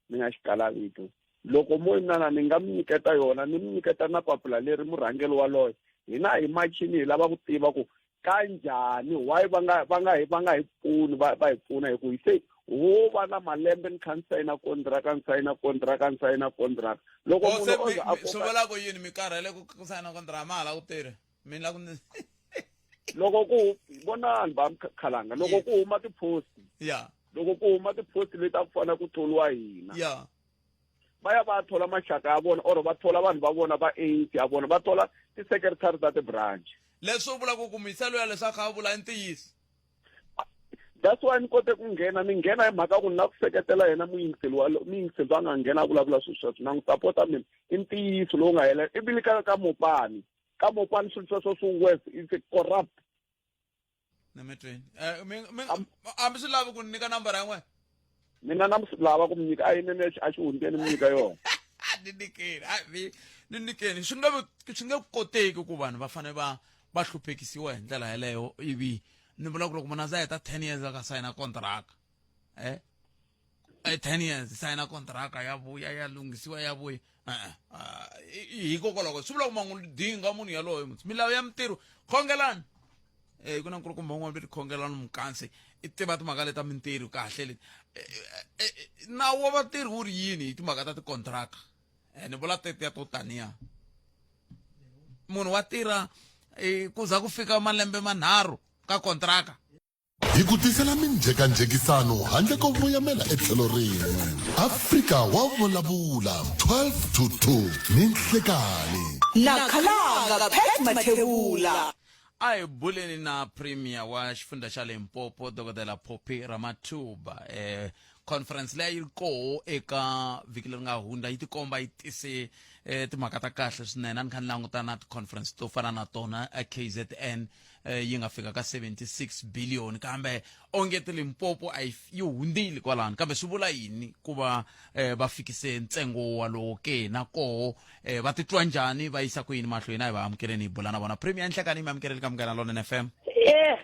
ni nga xikalavito loko mo inana ni nga mi nyiketa yona ni mi nyiketa na papila leri murhangeri waloye hina hi machini hi lava ku tiva ku kanjhani why va nga va nga hi va nga hi pfuni va va hi pfuna hi ku hi se wo va na malembe ni kha ni sayina kontraka ni sayina kontraka ni sayina kontraka loko munhu o za a swi vula ku yini mi karhele ku sayina kontraka ma ha la ku tirha mi la ku loko ku vonani va khalanga loko ku huma ti-post ya loko ku huma ti-post leti a ku fanele ku tholiwa hina ya va ya va thola maxaka ya vona or va thola vanhu va vona va ANC ya vona va thola ti-secretary ta ti-branch leswi vulaka ku muyisa loya leswi a kha a vula i ntiyiso that's why ni kote ku nghena ni nghena hi mhaka ku ni lava ku seketela yena muyingiseli wa muyingiseli loyi a nga nghena a vulavula swilo sweswo na n'wi sapota mina i ntiyiso lowu nga hela ivili ka ka mopani ka mopani swilo sweswo swi worse it's a corrupt na mi twini eh, a mi swi lavi ku ni nyika nambara ya n'wena mina na mi swi lava ku mi nyika a yinene a xi hundzeni mi nyika yona ni nyikeni ni nyikeni swi nga swi nge koteki ku vanhu va fanele va va hluphekisiwa hi ndlela yeleyo ivi ni vula ku loko munhu a za heta 10 years a ka sayina kontraka eh 10 years sayina kontraka ya vuya ya lunghisiwa ya vuya e-e ah, hikokwalaho swi vula ku ma n'wi dinga munhu yaloye mutsi milawu ya mintirho khongelani eh ku na nkulukumba un'wana ri khongelani mukansi i tiva timhaka leta mintirho kahle leti. Nawu wa vatirhi wu ri yini hi timhaka ta tikontraka? Ni vula tetiya to taniya. Munhu wa tirha ku za ku fika malembe manharhu ka kontraka. Hi ku tisela minjhekanjhekisano handle ko voyamela etlhelo rin'we. Afrika wa vulavula 12 to 2 ni nhlekani. Na Khalanga Pat Mathebula. A hi buleni na Premier wa xifundza xa Limpopo Dokodela Phophi Ramathuba. Eh, conference leyi yi ri koho eka vhiki leri nga hundza yi tikomba yi tise eh, timhaka ta kahle swinene. A ni kha ni languta na ti-conference to fana na tona KZN eh, yi nga fika ka 76 billion kambe onge ti Limpopo a yi yi hundzile kwalano kambe swi vula yini ku va eh, va fikise ntsengo walowo ke na koho eh, va titwa njhani va yisa ku yini mahlweni a hi va amukeleni hi bula na vona premier nhlekani mi amukeleli ka munghana lonene fm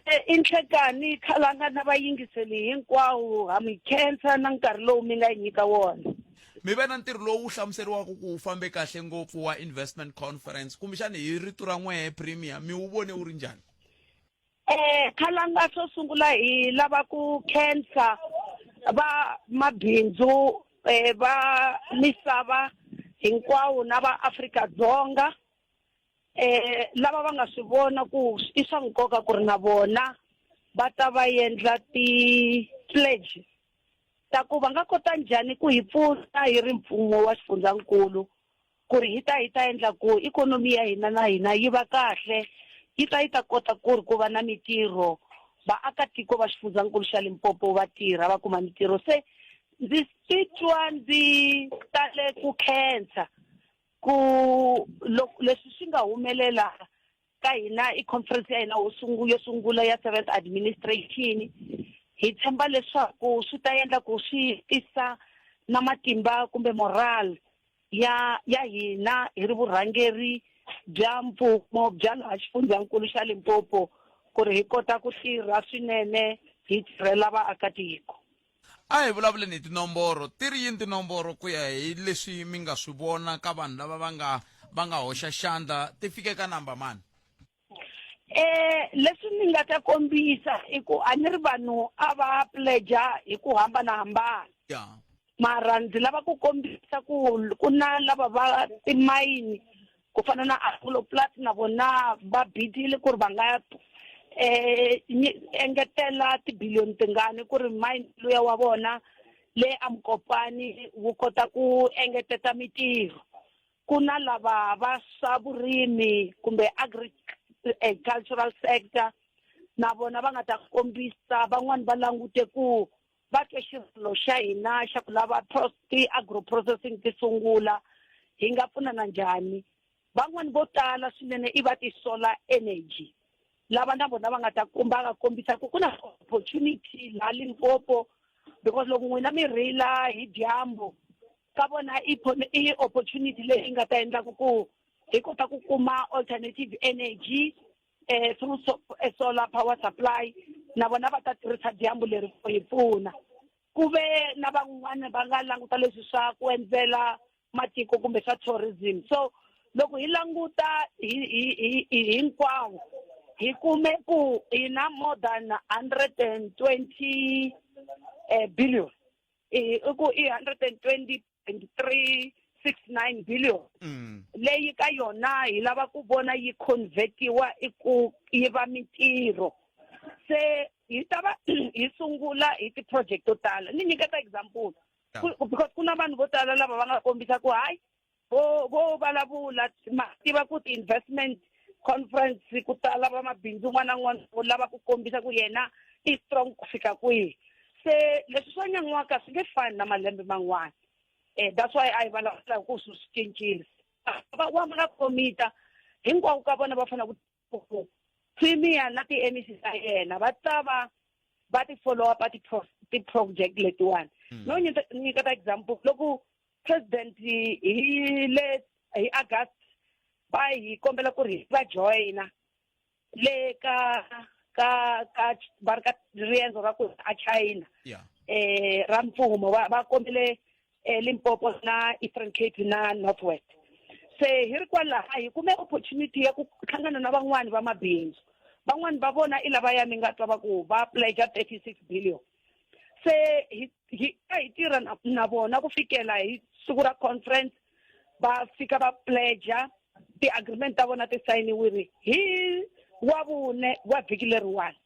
Eh, i nhlekani khalanga na vayingiseli hinkwawo ha mi khensa na nkarhi lowu mi nga yi nyika wona mi ve na ntirho lowu hlamuseriwaka ku wu fambe kahle ngopfu wa investment conference kumbexani hi rito ra n'wehe premier mi wu vone wu ri njhani Eh khalanga xo sungula hi lava ku khensa va mabindzu eh, va misava hinkwawo na va Afrika Dzonga eh lava va nga swi vona ku i swa nkoka ku ri na vona va ta va endla ti-pledge ta ku va nga kota njhani ku hi pfuna hi ri mfumo wa xifundzankulu ku ri hi ta hi ta endla ku ikhonomi ya hina na hina yi va kahle yi ta yi ta kota ku ri ku va na mitirho vaakatiko va xifundzankulu xa Limpopo va tirha va kuma mitirho se ndzi titwa ndzi tale ku khensa ku loko leswi swi nga humelela ka hina i conference ya hina yo sungula ya seventh administration hi tshemba leswaku swi ta endla ku swi tisa na matimba kumbe moral ya ya hina hi ri vurhangeri bya mfumo bya laha xifundzankulu xa Limpopo ku ri hi kota ku tirha swinene hi tirhela vaakatiko. A hi vulavuleni hi tinomboro. Ti ri yini tinomboro ku ya hi leswi mi nga swi vona ka vanhu lava va nga va nga hoxa xandla ti fike ka namba mani? Eh leswi ni nga ta kombisa i ku a ni ri vanhu a va pledge hi ku hambanahambana. Ya. Mara ndzi lava ku kombisa ku ku na lava va timayini ku fana na Anglo Plat na vona va bidile ku ri va nga eh engetela tibiliyoni tingani ku ri mine luya wa vona le aMkopani wu kota ku engeteta mitirho. Ku na lava va swa vurimi kumbe agricultural sector na vona va nga ta kombisa van'wani va langute ku va twe xirilo xa hina xa ku lava ti-agro processing ti sungula hi nga pfunana njhani van'wani vo tala swinene i va ti-solar energy lava na vona va nga ta va nga kombisa ku ku na opportunity laha Limpopo because loko n'wina mi rila hi dyambu ka vona i i opportunity leyi nga ta endlaku ku hi kota ku kuma alternative energy eh through so, eh, solar power supply na vona va ta tirhisa dyambu leri ku hi pfuna ku ve na van'wana va nga languta leswi swa ku endzela matiko kumbe swa tourism so loko hi languta hi hi hi hinkwawo hi kume ku hi na more than 120 eh, billion i ku i 120.369 billion mm. leyi ka yona hi lava ku vona yi convertiwa i ku yi va mintirho se hi ta va hi sungula hi ti-project to tala ni nyiketa example because ku na vanhu vo tala lava va nga kombisa ku hayi vo vo vulavula ma tiva ku ti-investment conference ku tala vamabindzu un'wana na un'wana u lava ku kombisa ku yena i strong ku fika kwihi se leswi swa nyan'waka swi nge fani na malembe man'wana um that's why a hi vulavula ku swi swi cincile va wa nga komita hinkwavo ka vona va fanele ku premier na ti-MEC ta yena va ta va va ti-follow up ti-project letiwani hmm. no nyiketa example loko president hi le hi August va hi kombela ku ri va joyina le ka ka ka va ri ka riendzo ra ku a China eh ra mfumo va va kombele eh, Limpopo na Eastern Cape na North West se hi ri kwalaha hi kume opportunity ya ku hlangana na van'wani va mabindzu Van'wani va vona i lavaya mi nga twa va ku va pledge 36 billion. Se hi hi a hi tirha na, na vona ku fikela hi siku ra conference va fika va pledge ti-agreement ta vona ti sayiniwile hi wa vune wa vhiki leriwani.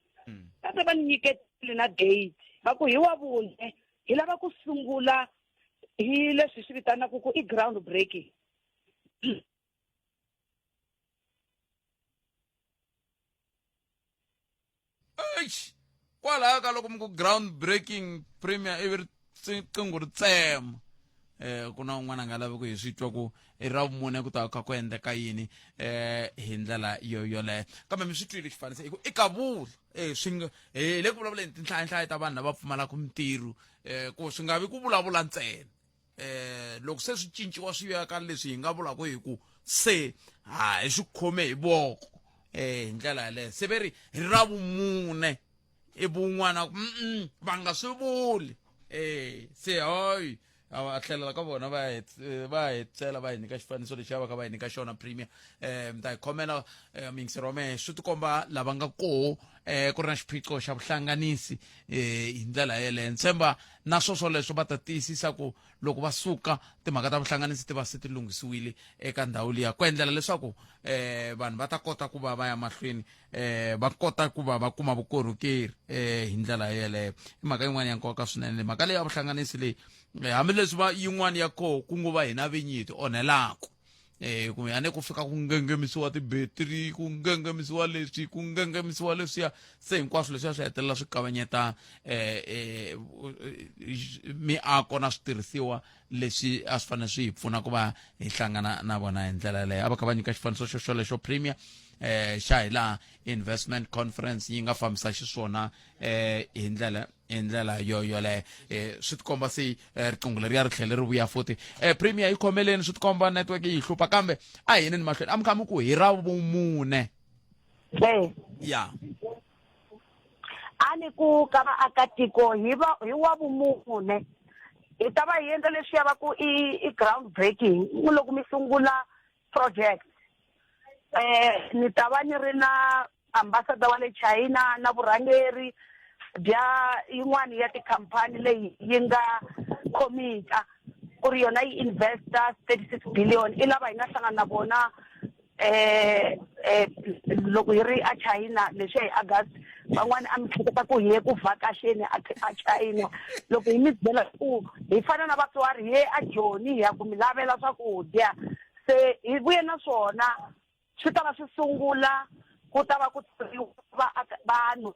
Va se va ni nyiketile na date va ku hi wa vune hi lava ku sungula hi leswi swi vitanaka ku i ground breaking. Eish, kwalaya ka loko mi ku ground breaking premier ivi riqingho ri tsema eh ku na un'wana a nga lavi ku hi swi twa ku i ra vumune ku ta kha ku endleka yini eh hi ndlela yo yoleyo kambe mi swi twile xifaniso hi ku i ka vula eh swi nga hi le ku vulavuleni tinhlayanhlaya ta vanhu lava pfumalaka mintirho eh ku swi nga vi ku vulavula ntsena eh loko se swi cinciwa swi ya ka leswi hi nga vulaka hi ku se ha hi swi khome hi voko eh hi ndlela yaleyo se ve ri hi ra vumune i vun'wana mm va nga swi vuli eh se hayi a tlhelela ka vona va va hi tsela va hi nyika xifaniso lexi va kha va hi nyika xona premier eh mi ta hi khomela eh, muyingiseri wa mehe swi tikomba lava nga koho eh ku ri na xiphiqo xa vuhlanganisi eh hi ndlela yeleyo ni tshemba na swo swoleswo va ta tiyisisa ku loko va suka timhaka ta vuhlanganisi ti va se ti lunghisiwile eka ndhawu liya ku endlela leswaku eh vanhu va ta kota ku va va ya mahlweni eh va kota ku va va kuma vukorhokeri eh hi ndlela yeleyo i mhaka yin'wana ya nkoka swinene mhaka leyi ya vuhlanganisi leyi eh, hambileswi va yin'wana ya koho ku ngo va hina vinyi hi ti onhelaka eh kumbe ane ku fika ku ngengemisiwa tibetiri ku ngengemisiwa leswi ku ngengemisiwa leswiya se hinkwaswo leswiya swi hetelela swi kavanyeta eh, eh miako na switirhisiwa leswi a swi fanele swi hi pfuna ku va hi hlangana na vona hi ndlela yaleyo a va kha va nyika xifaniso xo xolexo premier eh xa hi laha investment conference yi nga fambisa xiswona eh hi ndlela hi ndlela yo yoleyo eh swi tikomba se eh, riqingho leriya ri tlhele ri vuya futhi eh premier yi khomeleni swi tikomba network yi hlupha kambe a hi yineni mahlweni a mi kha mi ku hi ra vumune Eh. Ya a ni ku ka vaakatiko hi va hi wa vumune hi ta va hi endla leswiya va ku i i ground breaking loko mi sungula project eh ni ta va ni ri na ambassador wa le China na vurhangeri bya yin'wana ya tikhampani leyi yi nga khomita ku ri yona yi investa 36 billion i lava hi nga hlangana na vona eh eh loko hi ri a China leswiya hi August van'wani a mi hleketa ku hi ye ku vhakaxeni a China loko hi mi byela ku hi fana na vatswari hi ye a Joni hi ya ku mi lavela swakudya se hi vuye na swona swi ta va swi sungula ku ta va ku thoriwa vanhu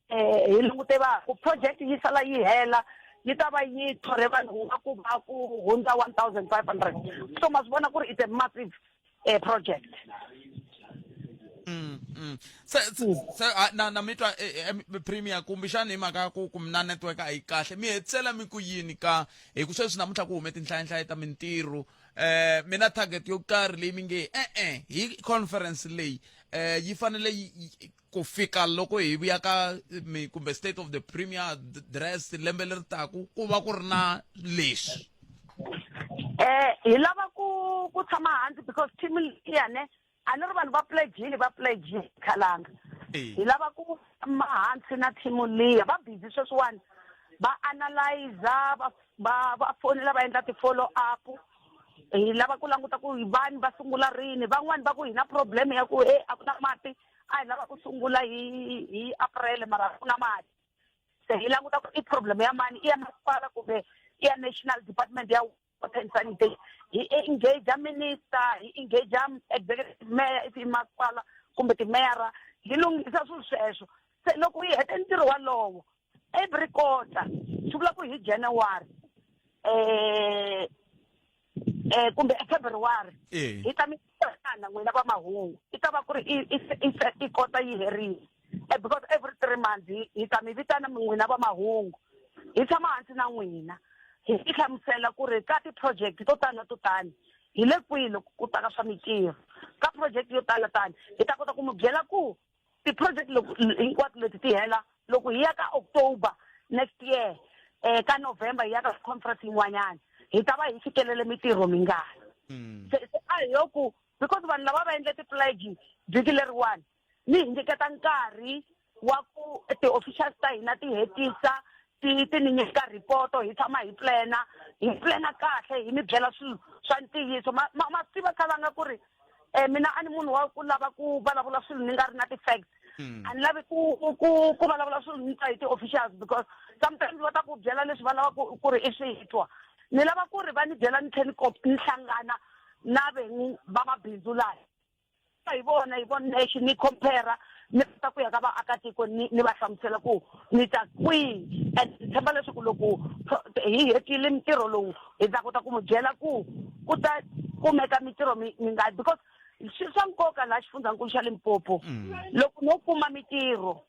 eh hi langute va ku project yi sala yi hela yi ta va yi thore vanhu va ku va ku hundza 1500 so ma swi vona ku ri it's a massive eh, project Mm, mm. Se se se a, na na mi twa eh, eh, premier kumbexani hi mhaka ya ku ku na network a yi kahle mi hetisela mi ku yini ka hi ku sweswi namuntlha ku hume tinhlayanhlaya ta mintirho eh mi na target yo karhi leyi mi nge e-e hi conference leyi eh yi fanele ku fika loko hi vuya ka mi kumbe state of the premier dress lembe leri taku ku va ku ri na leswi eh hi lava ku ku tshama hansi because team liyane a ni ri vanhu va pledgile va pledgile khalanga hi lava ku tshama hansi na team liya va busy sweswiwani va analyzer va va va fonela va endla ti-follow up hi lava ku languta ku vanhu va sungula rini van'wani va ku hi na problem ya ku he a ku na mati a hi lava ku sungula hi hi april mara a ku na mati se hi languta ku i problem ya mani i ya masipala kumbe i ya national department ya water and sanitation hi engage minister hi engage executive mayor if i masipala kumbe timeyara hi lunghisa swilo sweswo se loko hi hete ntirho walowo every quarter swi vula ku hi January eh eh kumbe February eh. hi ta mi tana n'wina va mahungu i ta va ku ri i kota yi herile eh, because every three months hi ta mi vitana n'wina va mahungu hi tshama hansi na n'wina hi ti hlamusela ku ri ka ti-project to tani na to tani hi le kwihi loko ku ta ka swa mintirho ka project yo tala tani hi ta kota ku mi byela ku ti-project loko hinkwato leti ti hela loko hi ya ka October next year eh ka November hi ya ka conference yin'wanyana hi ta va hi fikelele mitirho mingani mm. se se a hi yo ku because vanhu lava va endle ti-pledge vhiki leriwani Mi hi nyiketa nkarhi wa ku ti-officials ta hina ti hetisa ti ti ni nyika ripoto hi tshama hi plana hi plana kahle hi mi byela swilo swa ntiyiso ma ma ma swi tiva khalanga ku ri um mina a ni munhu wa ku lava ku vulavula swilo ni nga ri na ti-facts mm. a ni lavi ku ku ku vulavula swilo ni twa hi ti-officials because sometimes va ta ku byela leswi va lavaka ku ri i swi twa ni lava ku ri va ni byela ni tlhe ni ni hlangana na ven'wi va mabindzu laya hi vona hi vona nexe ni compare ni kota ku ya ka vaakatiko ni ni va hlamusela ku ni ta kwihi and ni tshemba leswaku loko hi hetile mintirho lowu hi ta kota ku mu byela ku ku ta kumeka mintirho mi nga because swilo swa nkoka laha xifundzankulu xa Limpopo mm. loko no kuma mintirho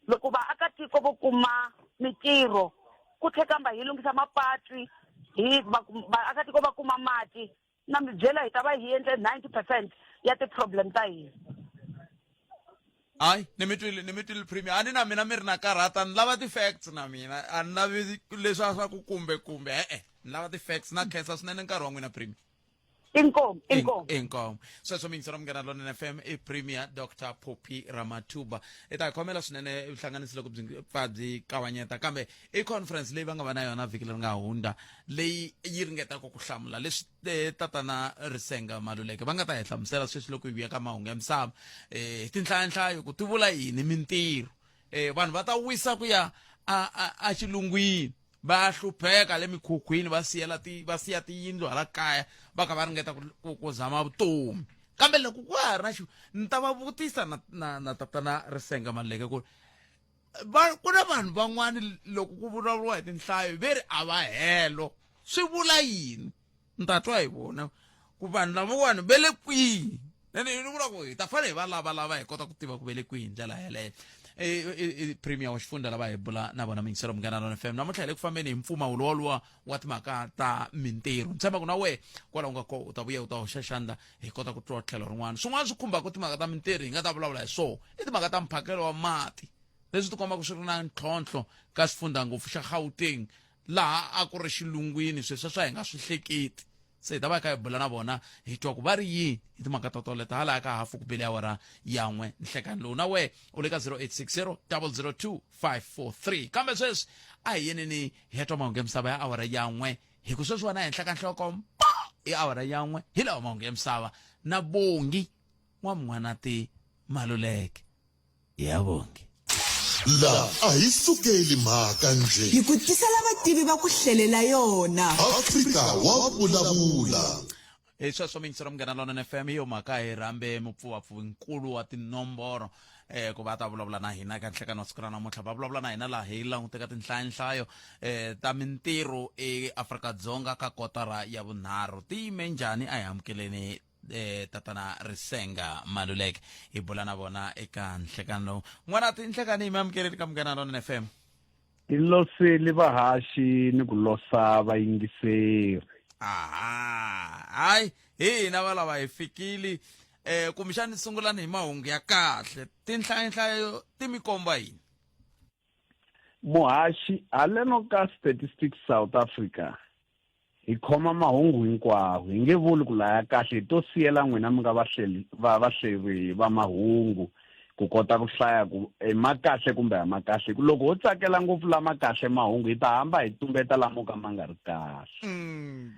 loko vaakatiko vo kuma mintirho ku tlhe kamba hi lunghisa mapatwi hi vaakatiko va kuma mati na mi byela hi ta va hi endle 90 percent ya ti-problem ta hina hayi ni mi twile ni mi twile premier a ni na mina mi ri na karhata ni lava ti-facts na mina a ni lavi leswi a swa ku kumbe kumbe e-e ni lava ti-facts na khensa swinene nkarhi wa n'wina premier inkomu inkomu inkomu sweswo miyingiselo munghana lonene fm i premier dr poppy ramatuba i ta hi khomela swinene vuhlanganisi loko byi pfa byi kavanyeta kambe i conference leyi va nga va na yona vhiki leri nga hundza leyi yi ringetaka ku hlamula leswi eh, tatana risenga maluleke va nga ta hi hlamusela sweswi loko hi vuya ka mahungu ya misava um tinhlayanhlayo ku ti vula yini mintirho um vanhu va ta wisa ku ya a xilungwini va hlupheka le mikhukhwini va siyela ti va siya tiyindlu hala kaya va kha va ringeta ku, ku zama vutomi kambe loko ku ha ri na xi ni ta va vutisa na, na, na tatana risenga maluleke ku ri va ku na vanhu van'wani loko ku vulavuriwa hi tinhlayo ve ri a va helo swi vula yini ni ta twa hi vona ku vanhu lavawani ve le kwihi ene ni vula ku hi ta fanele hi va lavalava hi kota ku tiva ku ve le kwihi hi ndlela yeleyo i premier wa xifundza lava hi bula na vona mingiselo munghana lona fm namuntlha hi le ku fambeni hi mpfumawulo woluwa wa timhaka ta mintirho ni tshemba ku na wehe kwala u nga kona u ta vuya u ta hoxa xandla hi kota ku twa tlhelo rin'wana swin'wana swi khumbaka timhaka ta mintirho hi nga ta vulavula hi swona i timhaka ta mphakelo wa mati leswi tikombaka swi ri na ntlhontlho ka xifundza ngopfu xa gauteng laha a ku ri xilungwini sweswi swa hi nga swi hleketi se hi ta va hi kha hi bula na vona hi twa ku va ri yini hi timhaka to toleto hala ka hafu ku bele awara yan'we nhlekani lowu na wehe u le ka 0860 002 543 kambe sweswi a hi yeneni hi ya twa mahungu ya misava ya awara yan'we hi ku sweswi wena henhla ka nhloko mpo i awara yan'we hi lawa mahungu ya misava na bongi n'wamun'wanati maluleke ya bongi La a hi sukeli mhaka njhe. Hi ku tisela vativi va ku hlelela yona. Afrika wa vulavula. Hi sweswo miyingiselo munghana lonene fm hi yo mhaka hi rhambe mupfuvapfuvi-nkulu wa tinomboro eh ku va ta vulavula na hina ka nhlekani wa siku ra namuntlha va vulavula na hina laha hi languteka tinhlayanhlayo eh ta mintirho eAfrika-Dzonga ka kotara ya vunharhu ti yime njhani a hi amukeleni eh tatana Risenga Maluleke hi bula na vona eka nhlekani lowu n'wana tinhlekani hi mi amukeleni ka munghana lonene fm Hi loseli vahaxi ni ku losa vayingiseri. Aha, hayi hi hina valava hi fikile eh kumbexani sungulani hi mahungu ya kahle tinhlayanhlayo ti mi komba yini Muhaxi haleno ka Statistics South Africa hi khoma mahungu hinkwawo hi nge vuli ku laya kahle hi to siyela n'wina mi nga vahleli va vahleri va mahungu ku kota ku hlaya ku i ma kahle kumbe a ma kahle ku loko ho tsakela ngopfu lama kahle mahungu hi ta hamba hi tumbeta lamo ka ma nga ri kahle mm.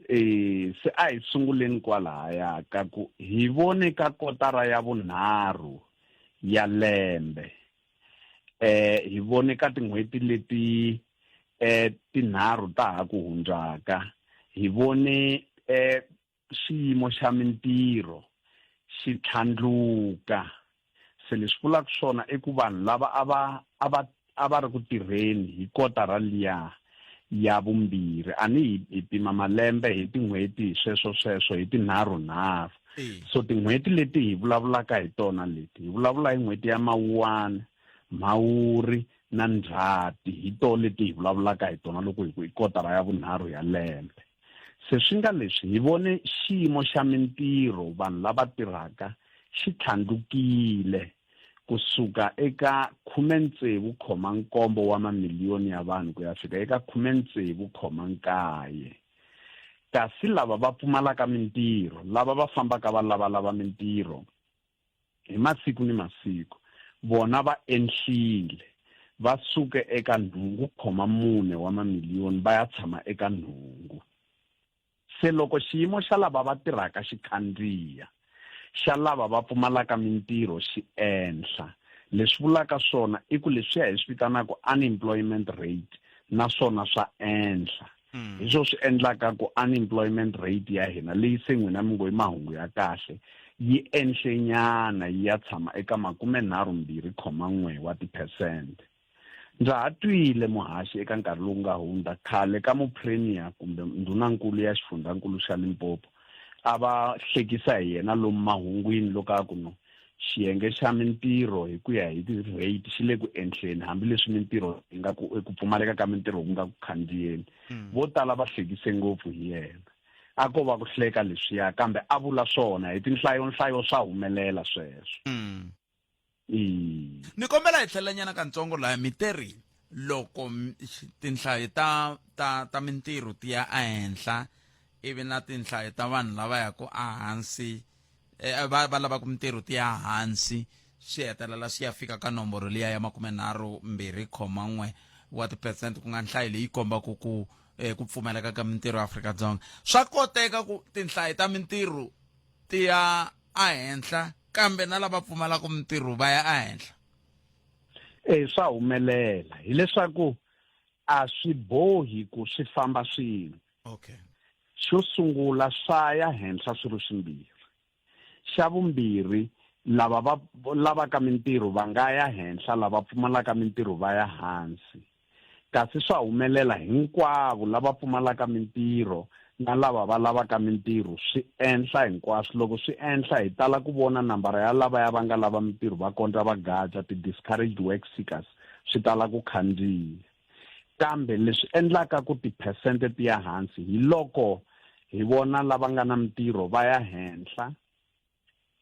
eh se a hi sunguleni kwalahaya ka ku hi vone ka kotara ya vunharhu ya lembe eh hi vone ka tin'hweti leti eh tinharhu ta ha ku hundzaka hi vone eh xiyimo xa mintirho xi tlhandluka se leswi vulaka swona i ku vanhu lava a va a va a va ri ku tirheni hi kotara liya ya vumbirhi a ni hi hi pima malembe hi tin'hweti hi sweswo sweswo hi tinharhu nharhu so tin'hweti leti hi vulavulaka hi tona leti hi vulavula hi n'hweti ya mawuwani mhawuri na ndzhati hi to leti hi vulavulaka hi tona loko hi ku i kotara ya vunharhu ya lembe se swi nga leswi hi vone xiyimo xa mintirho vanhu lava tirhaka xi tlhandlukile kusuka eka 67.7 wa mamiliyoni ya vanhu ku ya fika eka 69.9 kasi lava va pfumalaka mintirho lava va fambaka va lavalava mintirho hi masiku ni masiku vona va enhlile va suke eka nhungu khoma mune wa mamiliyoni va ya tshama eka nhungu. Se loko xiyimo xa lava va tirhaka xi khandziya, xa lava va pfumalaka mintirho xi enhla, leswi vulaka swona i ku leswiya hi swi vitanaka unemployment rate na swona swa enhla. Hi swo swi endlaka ku unemployment rate ya hina leyi se n'wina mi ngo i mahungu ya kahle yi enhlenyana yi ya tshama eka 32.1 wa tiphesente. Ndza ha twile muhaxi eka nkarhi lowu nga hundza, khale ka mupremier kumbe ndhunankulu ya xifundzankulu xa Limpopo a va hlekisa hi yena lomu mahungwini loko a ku no xiyenge xa mintirho hi ku ya hi ti-rate xi le ku enhleni hambileswi mintirho yi nga ku ku pfumaleka ka mintirho ku nga ku khandziyeni. Vo tala va hlekise ngopfu hi yena. A ko va ku hleka leswiya kambe a vula swona hi tinhlayo-nhlayo swa humelela sweswo. Ni kombela hi tlhelelanyana kantsongo laha mi te ri loko tinhlayo ta ta ta mintirho ti ya ehenhla ivi na tinhlayo ta vanhu lava yaka ehansi eh, va va lavaka mintirho ti ya hansi swi hetelela swi ya fika ka nomboro liya ya 32.1 wa tiphesente ku nga nhlayo leyi kombaka ku eh, ku pfumaleka ka mintirho eAfrika-Dzonga. Swa koteka ku tinhlayo ta mintirho ti ya ehenhla kambe na lava pfumalaka mintirho va ya ehenhla? E swa humelela hileswaku a swi bohi ku swi famba swin'we. Okay. Xo sungula swa ya henhla swi ri swimbirhi. Xa vumbirhi lava va lavaka mintirho va nga ya henhla lava pfumalaka mintirho va ya hansi. Kasi swa humelela hinkwavo lava pfumalaka mintirho na lava va lavaka mintirho swi enhla hinkwaswo. Loko swi enhla hi tala ku vona nambara ya lavaya va nga lava mintirho va kondza va gaja, ti-discouraged work seekers, swi tala ku khandziya. Kambe leswi endlaka ku tiphesente ti ya hansi hi loko hi vona lava nga na mintirho va ya henhla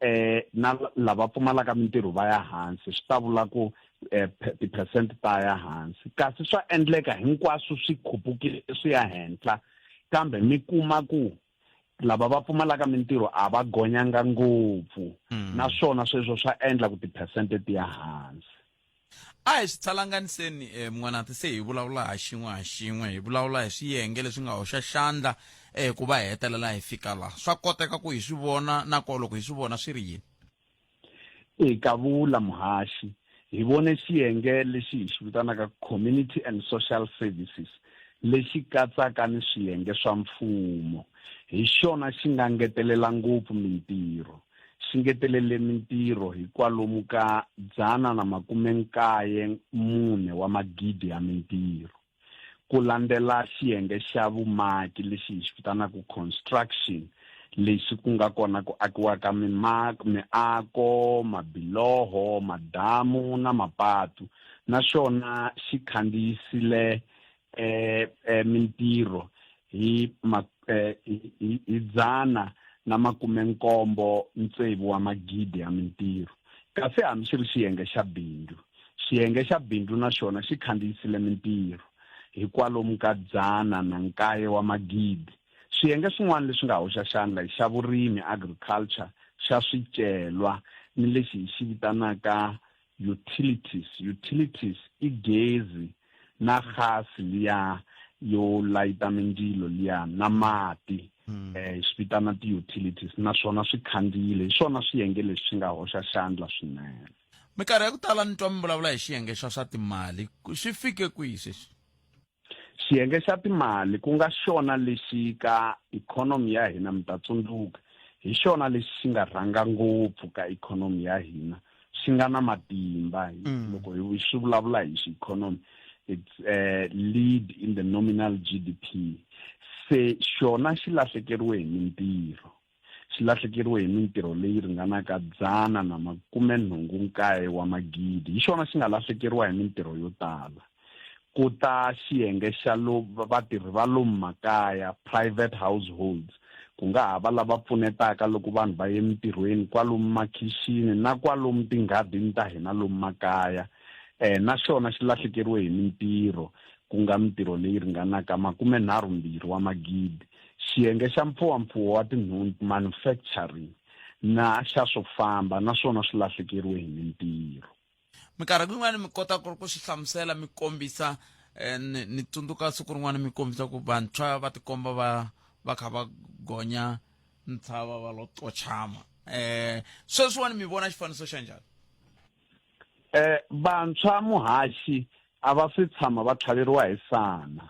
eh na lava pfumalaka mintirho va ya hansi swi ta vula ku eh, tiphesente ta ya hansi kasi swa endleka hinkwaswo swi khupukile swi ya henhla kambe mi kuma ku lava va pfumalaka mintirho a va gonyanga ngopfu naswona sweswo swa endla ku tiphesente ti ya hansi. A hi swi tshalanganiseni eh, Mun'wanati se hi vulavula ha xin'we ha xin'we hi vulavula hi swiyenge leswi nga hoxa xandla eh, ku va hi hetelela hi fika laha. Swa koteka ku hi swi vona na ko loko hi swi vona swi ri yini? E kavula muhaxi, hi vone xiyenge lexi hi xi vitanaka Community and Social Services lexi katsaka ni swiyenge swa mfumo. Hi xona xi nga ngetelela ngopfu mintirho. Xi ngetelele mintirho hi kwalomu ka 194 wa magidi ya mintirho. Ku landzela xiyenge xa vumaki lexi hi xi vitanaka construction, lexi ku nga kona ku akiwaka miako, mabiloho, madamu na mapatu, na xona xi khandziyisile mintirho hi hi 176 wa magidi ya mintirho. Kasi hambi swi ri xiyenge xa bindzu, xiyenge xa bindzu na xona xi khandziyisile mintirho hi kwalomu ka 109 wa magidi. Swiyenge swin'wana leswi nga hoxa xandla i xa vurimi, agriculture, xa swicelwa ni lexi hi xi vitanaka utilities. Utilities i gezi na gasi liya yo layita mindzilo liya na mati eh swi vitana ti-utilities naswona swi khandziyile hi swona swiyenge leswi swi nga hoxa xandla swinene. Minkarhi ya ku tala ni twa mi vulavula hi xiyenge xa swa timali swi fike kwihi sweswi? Xiyenge xa timali ku nga xona lexi ka ikhonomi ya hina mi ta tsundzuka hi xona lexi xi nga rhanga ngopfu ka ikhonomi ya hina xi nga na matimba loko hi swi vulavula hi xi-economy it's lead in the nominal GDP se xona xi lahlekeriwe hi mintirho xi lahlekeriwe hi mintirho leyi ringanaka 189 wa magidi hi xona xi nga lahlekeriwa hi mintirho yo tala ku ta xiyenge xa lo vatirhi va lomu makaya private households ku nga ha va lava pfunetaka loko vanhu va ye emintirhweni kwalomu makhixini na kwalomu tinghadini ta hina lomu makaya eh na xona xi lahlekeriwe hi mintirho ku nga mintirho leyi ringanaka 32 wa magidi xiyenge xa mpfuwampfuwo wa tinhundzu manufacturing. na xa swo famba naswona swi lahlekeriwe hi mintirho. Minkarhi yin'wana mi kota ku ku swi hlamusela mi kombisa eh, ni, ni tsundzuka siku rin'wana mi kombisa ku vantshwa va tikomba va va kha va gonya ntshava va lo qochama eh sweswiwani mi vona xifaniso xa njhani? Eh vantshwa muhaxi a va se tshama va tlhaveriwa hi sana.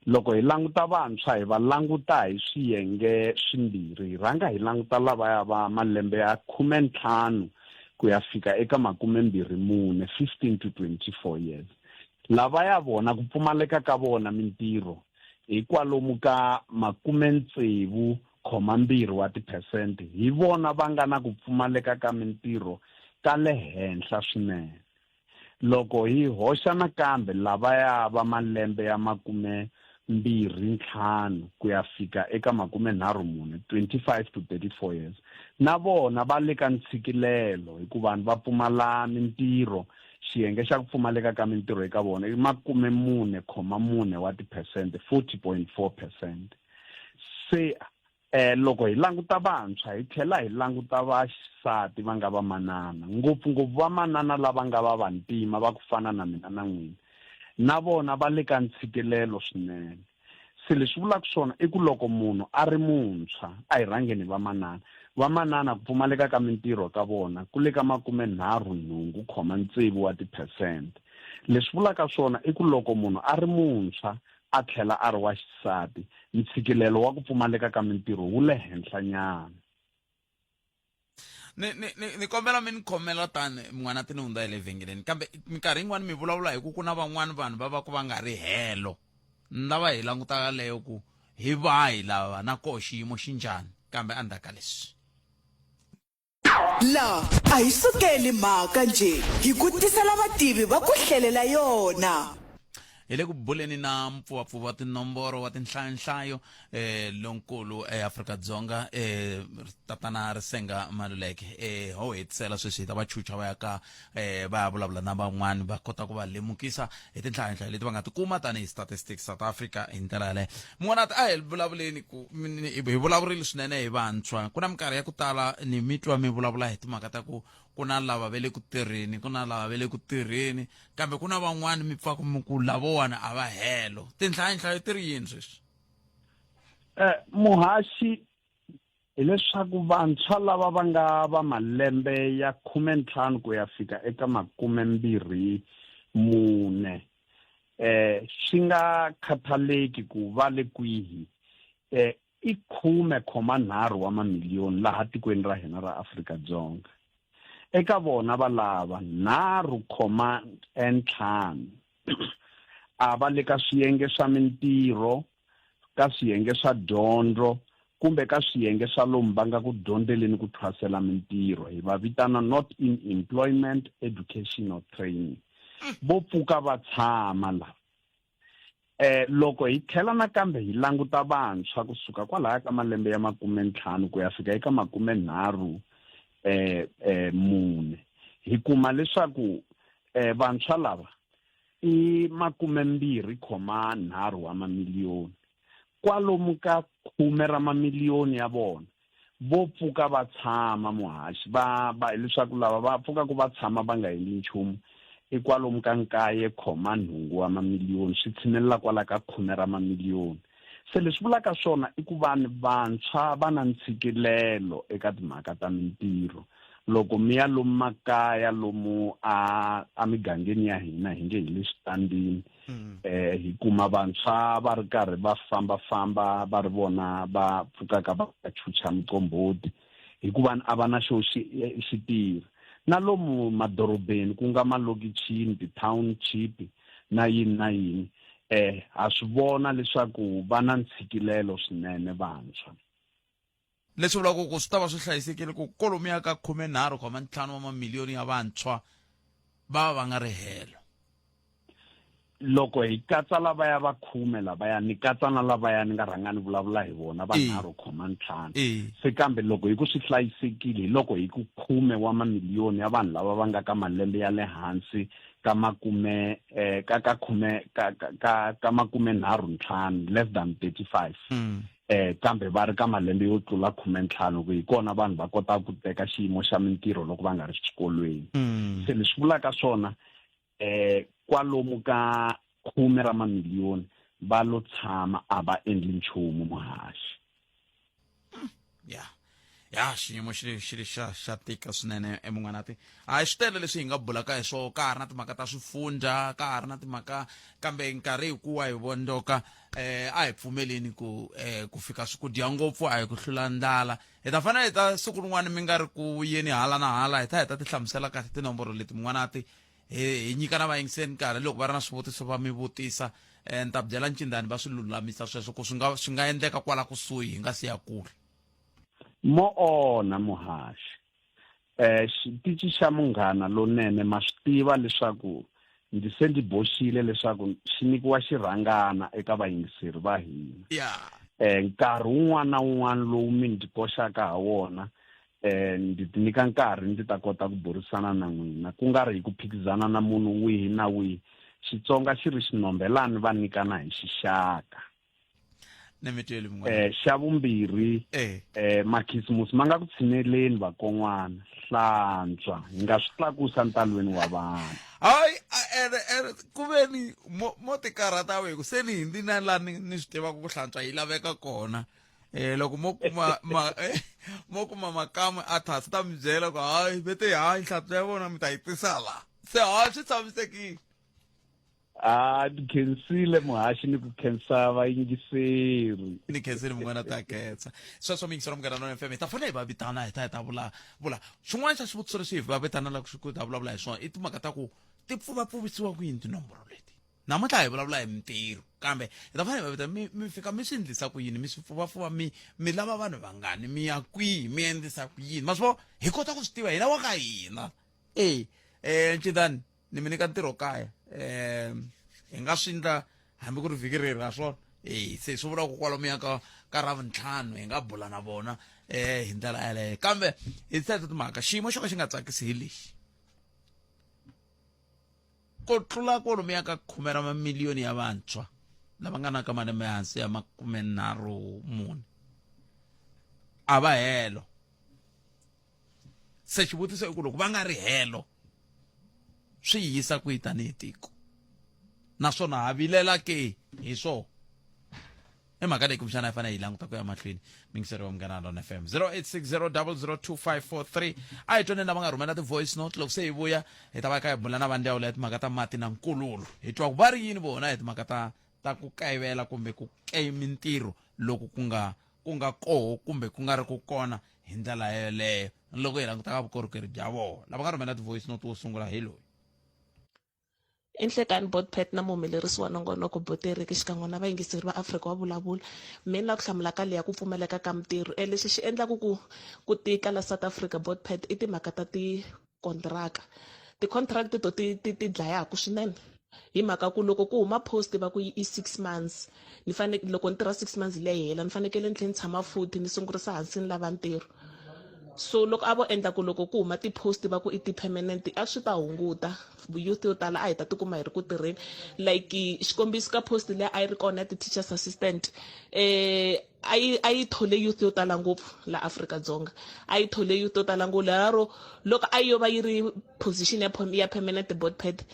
Loko hi languta vantshwa hi va languta hi swiyenge swimbirhi. Hi rhanga hi languta lavaya va malembe ya 15 ku ya fika eka 24, 15 to 24 years. Lavaya vona ku pfumaleka ka vona mintirho hi kwalomu ka 60.2 wa tiphesente hi vona va nga na ku pfumaleka ka mintirho ka le henhla swinene. Loko hi hoxa nakambe lavaya va malembe ya 25 ku ya fika eka 34, 25 to 34 years, na vona va le ka ntshikilelo hikuva va pfumala mintirho. Xiyenge xa ku pfumaleka ka mintirho eka vona i 44.4 wa tiphesente, 40.4 percent. Se Eh, loko hi languta vantshwa hi tlhela hi languta vaxisati va nga vamanana, ngopfungopfu vamanana lava nga va vantima va ku fana na mina na n'wina, na vona va le ka ntshikelelo swinene. Se leswi vulaka swona i ku loko munhu a ri muntshwa, a hi rhangeni hi vamanana, vamanana ku pfumaleka ka mintirho ka vona ku le ka 38.6 wa tiphesente. Leswi vulaka swona i ku loko munhu a ri muntshwa a tlhela a ri wa xisati, ntshikilelo wa ku pfumaleka ka mintirho wu le henhlanyana. Ni, ni, ni, ni kombela mi ni khomela tani n'wana ti ni hundza hi le vhengeleni kambe minkarhi yin'wana mi vulavula hi ku ku na van'wana vanhu va va ku va nga ri helo ni lava hi languta yaleyo ku hi vahi lava na koho xiyimo xi njhani kambe endzhaku ka leswi. La a hi sukeli mhaka njhe, hi ku tisela vativi va ku hlelela yona. Hi le ku buleni na mpfuvapfuva wa tinomboro wa tinhlayonhlayo eh, lonkulu eAfrika-Dzonga eh, tatana Risenga Maluleke. Eh, ho hetisela sweswi hi ta va chucha va ya ka eh, va ya vulavula na van'wani va kota ku va lemukisa hi tinhlayonhlayo leti va nga tikuma tanihi Statistics South Africa hi ndlela yaleyo. Mun'wana a hi vulavuleni ku hi vulavurile swinene hi vantshwa ku na minkarhi ya ku tala ni mi twa mi vulavula hi timhaka ta ku ku na lava ve le ku tirheni ku na lava ve le ku tirheni kambe ku na van'wani mi pfaku mi ku lavowani a va helo tinhlayonhlayo ti ri yini sweswi eh muhaxi hileswaku vantshwa lava va nga va malembe ya 15 ku ya fika eka 24 eh swi nga khathaleki ku va le kwihi eh i 10.3 wa mamiliyoni laha tikweni ra hina ra Afrika-Dzonga. Eka vona valava 3.5 a va le ka swiyenge swa mintirho, ka swiyenge swa dyondzo kumbe ka swiyenge swa lomu va nga ku dyondzeleni ku thwasela mintirho, hi va vitana not in employment, education or training. Vo pfuka va tshama lava. Eh, loko hi tlhela nakambe hi languta vantshwa kusuka kwalaya ka malembe ya 50 ku ya fika eka 34 eh, eh, mune, hi kuma leswaku eh, vantshwa lava i 23.3 wa mamiliyoni. Kwalomu ka khume ra mamiliyoni ya vona vo pfuka va tshama muhaxi va va hileswaku lava va pfukaka va tshama va nga endli nchumu i kwalomu ka 9.8 wa mamiliyoni, swi tshinelela kwala ka khume ra mamiliyoni. Se leswi vulaka swona i ku vanhu vantshwa va na ntshikilelo eka timhaka ta mintirho. Loko mi ya lomu makaya lomu a emigangeni ya hina hi nge hi le switandini eh hi kuma vantshwa va ri karhi va famba-famba va ri vona va pfukaka va chucha miqombhoti hikuva a va na xo xi xi tirha. Na lomu madorobeni ku nga malokichini, ti-township na yini na yini eh ha swi vona leswaku va na ntshikilelo swinene vantshwa. Leswi vulaka ku swi ta va swi hlayisekile ku kolomuya ka 13.5 wa mamiliyoni ya vantshwa va va va nga ri helo. Loko hi katsa lavaya va khume lavaya, ni katsa na lavaya ni nga rhanga ni vulavula hi vona va 3.5. Se kambe loko hi ku swi hlayisekile hi loko hi ku khume wa mamiliyoni ya vanhu lava va nga ka malembe ya le hansi ka makume eh, ka ka khume ka ka ka makume nharhu ntlhanu less than 35 mm. eh kambe va ri ka malembe yo tlula khumentlhanu ku hi kona vanhu va kotaka ku teka xiyimo xa mintirho loko va nga ri xikolweni mm. se leswi vulaka swona eh kwalomu ka khume ra mamiliyoni va lo tshama a va endli nchumu muhaxi ya ya xiyimo xi xi ri xa xa tika swinene emun'wanati a hi swi tele leswi hi nga bulaka hi swona ka ha ri na timhaka ta swifundza ka ha ri na timhaka kambe nkarhi hikuwa hi vondzoka eh a hi pfumeleni ku eh ku fika swi ku dya ngopfu a hi ku hlula ndlala hi ta fanele hi ta siku rin'wana mi nga ri ku yeni hala na hala hi ta hi ta ti hlamusela kahle tinomboro leti mun'wanati hi hi nyika na vayingiseri nkarhi loko va ri na swivutiso va mi vutisa um ni ta byela ncindani va swi lulamisa sweswo ku swi nga swi nga endleka kwala kusuhi hi nga si ya kule mo onha muhaxi eh xitici xa munghana lonene ma swi tiva leswaku ndzi se ndzi boxile leswaku xi nyikiwa xirhangana eka vayingiseri va hina yeah. eh nkarhi wun'wana na wun'wana lowu mi ndzi koxaka ha wona eh ndzi ti nyika nkarhi ndzi ta kota ku burisana na n'wina ku nga ri hi ku phikizana na munhu wihi na wihi xitsonga xi ri xinombelani va nyikana hi xixaka eh xa vumbirhi eh, eh makhisimusi ma nga ku tshineleni vakon'wana hlantswa hi nga swi tlakusa ntalweni wa vanhu hayi ene ene ku ve ni mo mo tikarhata we ku se ni hindi na la ni ni swi tivaka ku hlantswa yi laveka kona eh loko mo kuma ma eh, mo kuma makamu a thasi ta mi byela ku hayi vete hayi nhlampfi ya vona mi ta yi tisa la se hayi swi tshamisekile a ni khensile muhaxi ni ku khensa vayingiseri ni khensile mun'wana ta khensa sweswo mi yingisela munghana nona fm hi ta fanele hi va vitana hi ta hi ta vula vula xin'wana xa xivutiso lexi hi va vitanelaka ku ta vulavula hi swona i timhaka ta ku ti pfuvapfuvisiwa ku yini tinomboro leti namuntlha hi vulavula hi mintirho kambe hi ta fanele hi va vita mi mi fika mi swi endlisa ku yini mi swi pfuvafuva mi mi lava vanhu vangani mi ya kwihi mi endlisa ku yini ma swi vo hi kota ku swi tiva hina wa ka hina e um ncindani ni mi nyika ntirho kaya um hi nga swi ndla hambi ku ri vhiki reri ha swona e se swi vula ku kwalomuya ka ka ravuntlhanu hi nga bula na vona um hi ndlela yaleyo kambe hi teto timhaka xiyimo xo ka xi nga tsakisi hi lexi ku tlula kwalomuya ka khume ra mamiliyoni ya vantshwa lava nga na ka malembe hansi ya makumenharhu mune a va helo se xivutiso i ku loko va nga ri helo swi hi yisa kwihi tanihi tiko naswona ha vilela ke hi swona i mhaka leyi kumbexana yi fanele yi languta ku ya mahlweni mingiseri wa munghana lona fm 0860002543 a hi twaneni lava nga rhumela ti-voice note loko se hi vuya hi ta va ka hi bula na vandyangu ya timhaka ta mati na nkululo hi twa ku va ri yini vona hi timhaka ta ta ku kayivela kumbe ku kay mintirho loku ku nga ku nga koho kumbe ku nga ri ku kona hi ndlela yoleyo loko hi languta ka vukorhokeri bya vona lava nga rhumela ti-voice note wo sungula hi loyi I nhlekani Botpet na muhumelerisi wa nongonoko Boteriki xikan'we na vayingiseri va Afrika wa vulavula. Me ni lava ku hlamula ka leya ku pfumaleka ka mintirho. E lexi xi endlaku ku ku tika la South Africa Botpet i timhaka ta tikontiraka. Ti-contract to ti ti ti dlayaku swinene hi mhaka ku loko ku huma post va ku i 6 months ni fane loko ni tirha 6 months leyi hela ni fanekele ni tlhe ni tshama futhi ni sungurisa hansi ni lava ntirho. So loko a vo endla ku loko ku huma ti-post va ku i ti-permanent a swi ta hunguta youth yo tala a hi ta tikuma hi ri ku tirheni like xikombiso ka post leyi a yi ri kona ya ti-teachers assistant eh a yi a yi thole youth yo tala ngopfu la Afrika-Dzonga a yi thole youth yo tala ngopfu lero loko a yo va yi ri position ya ya permanent board pad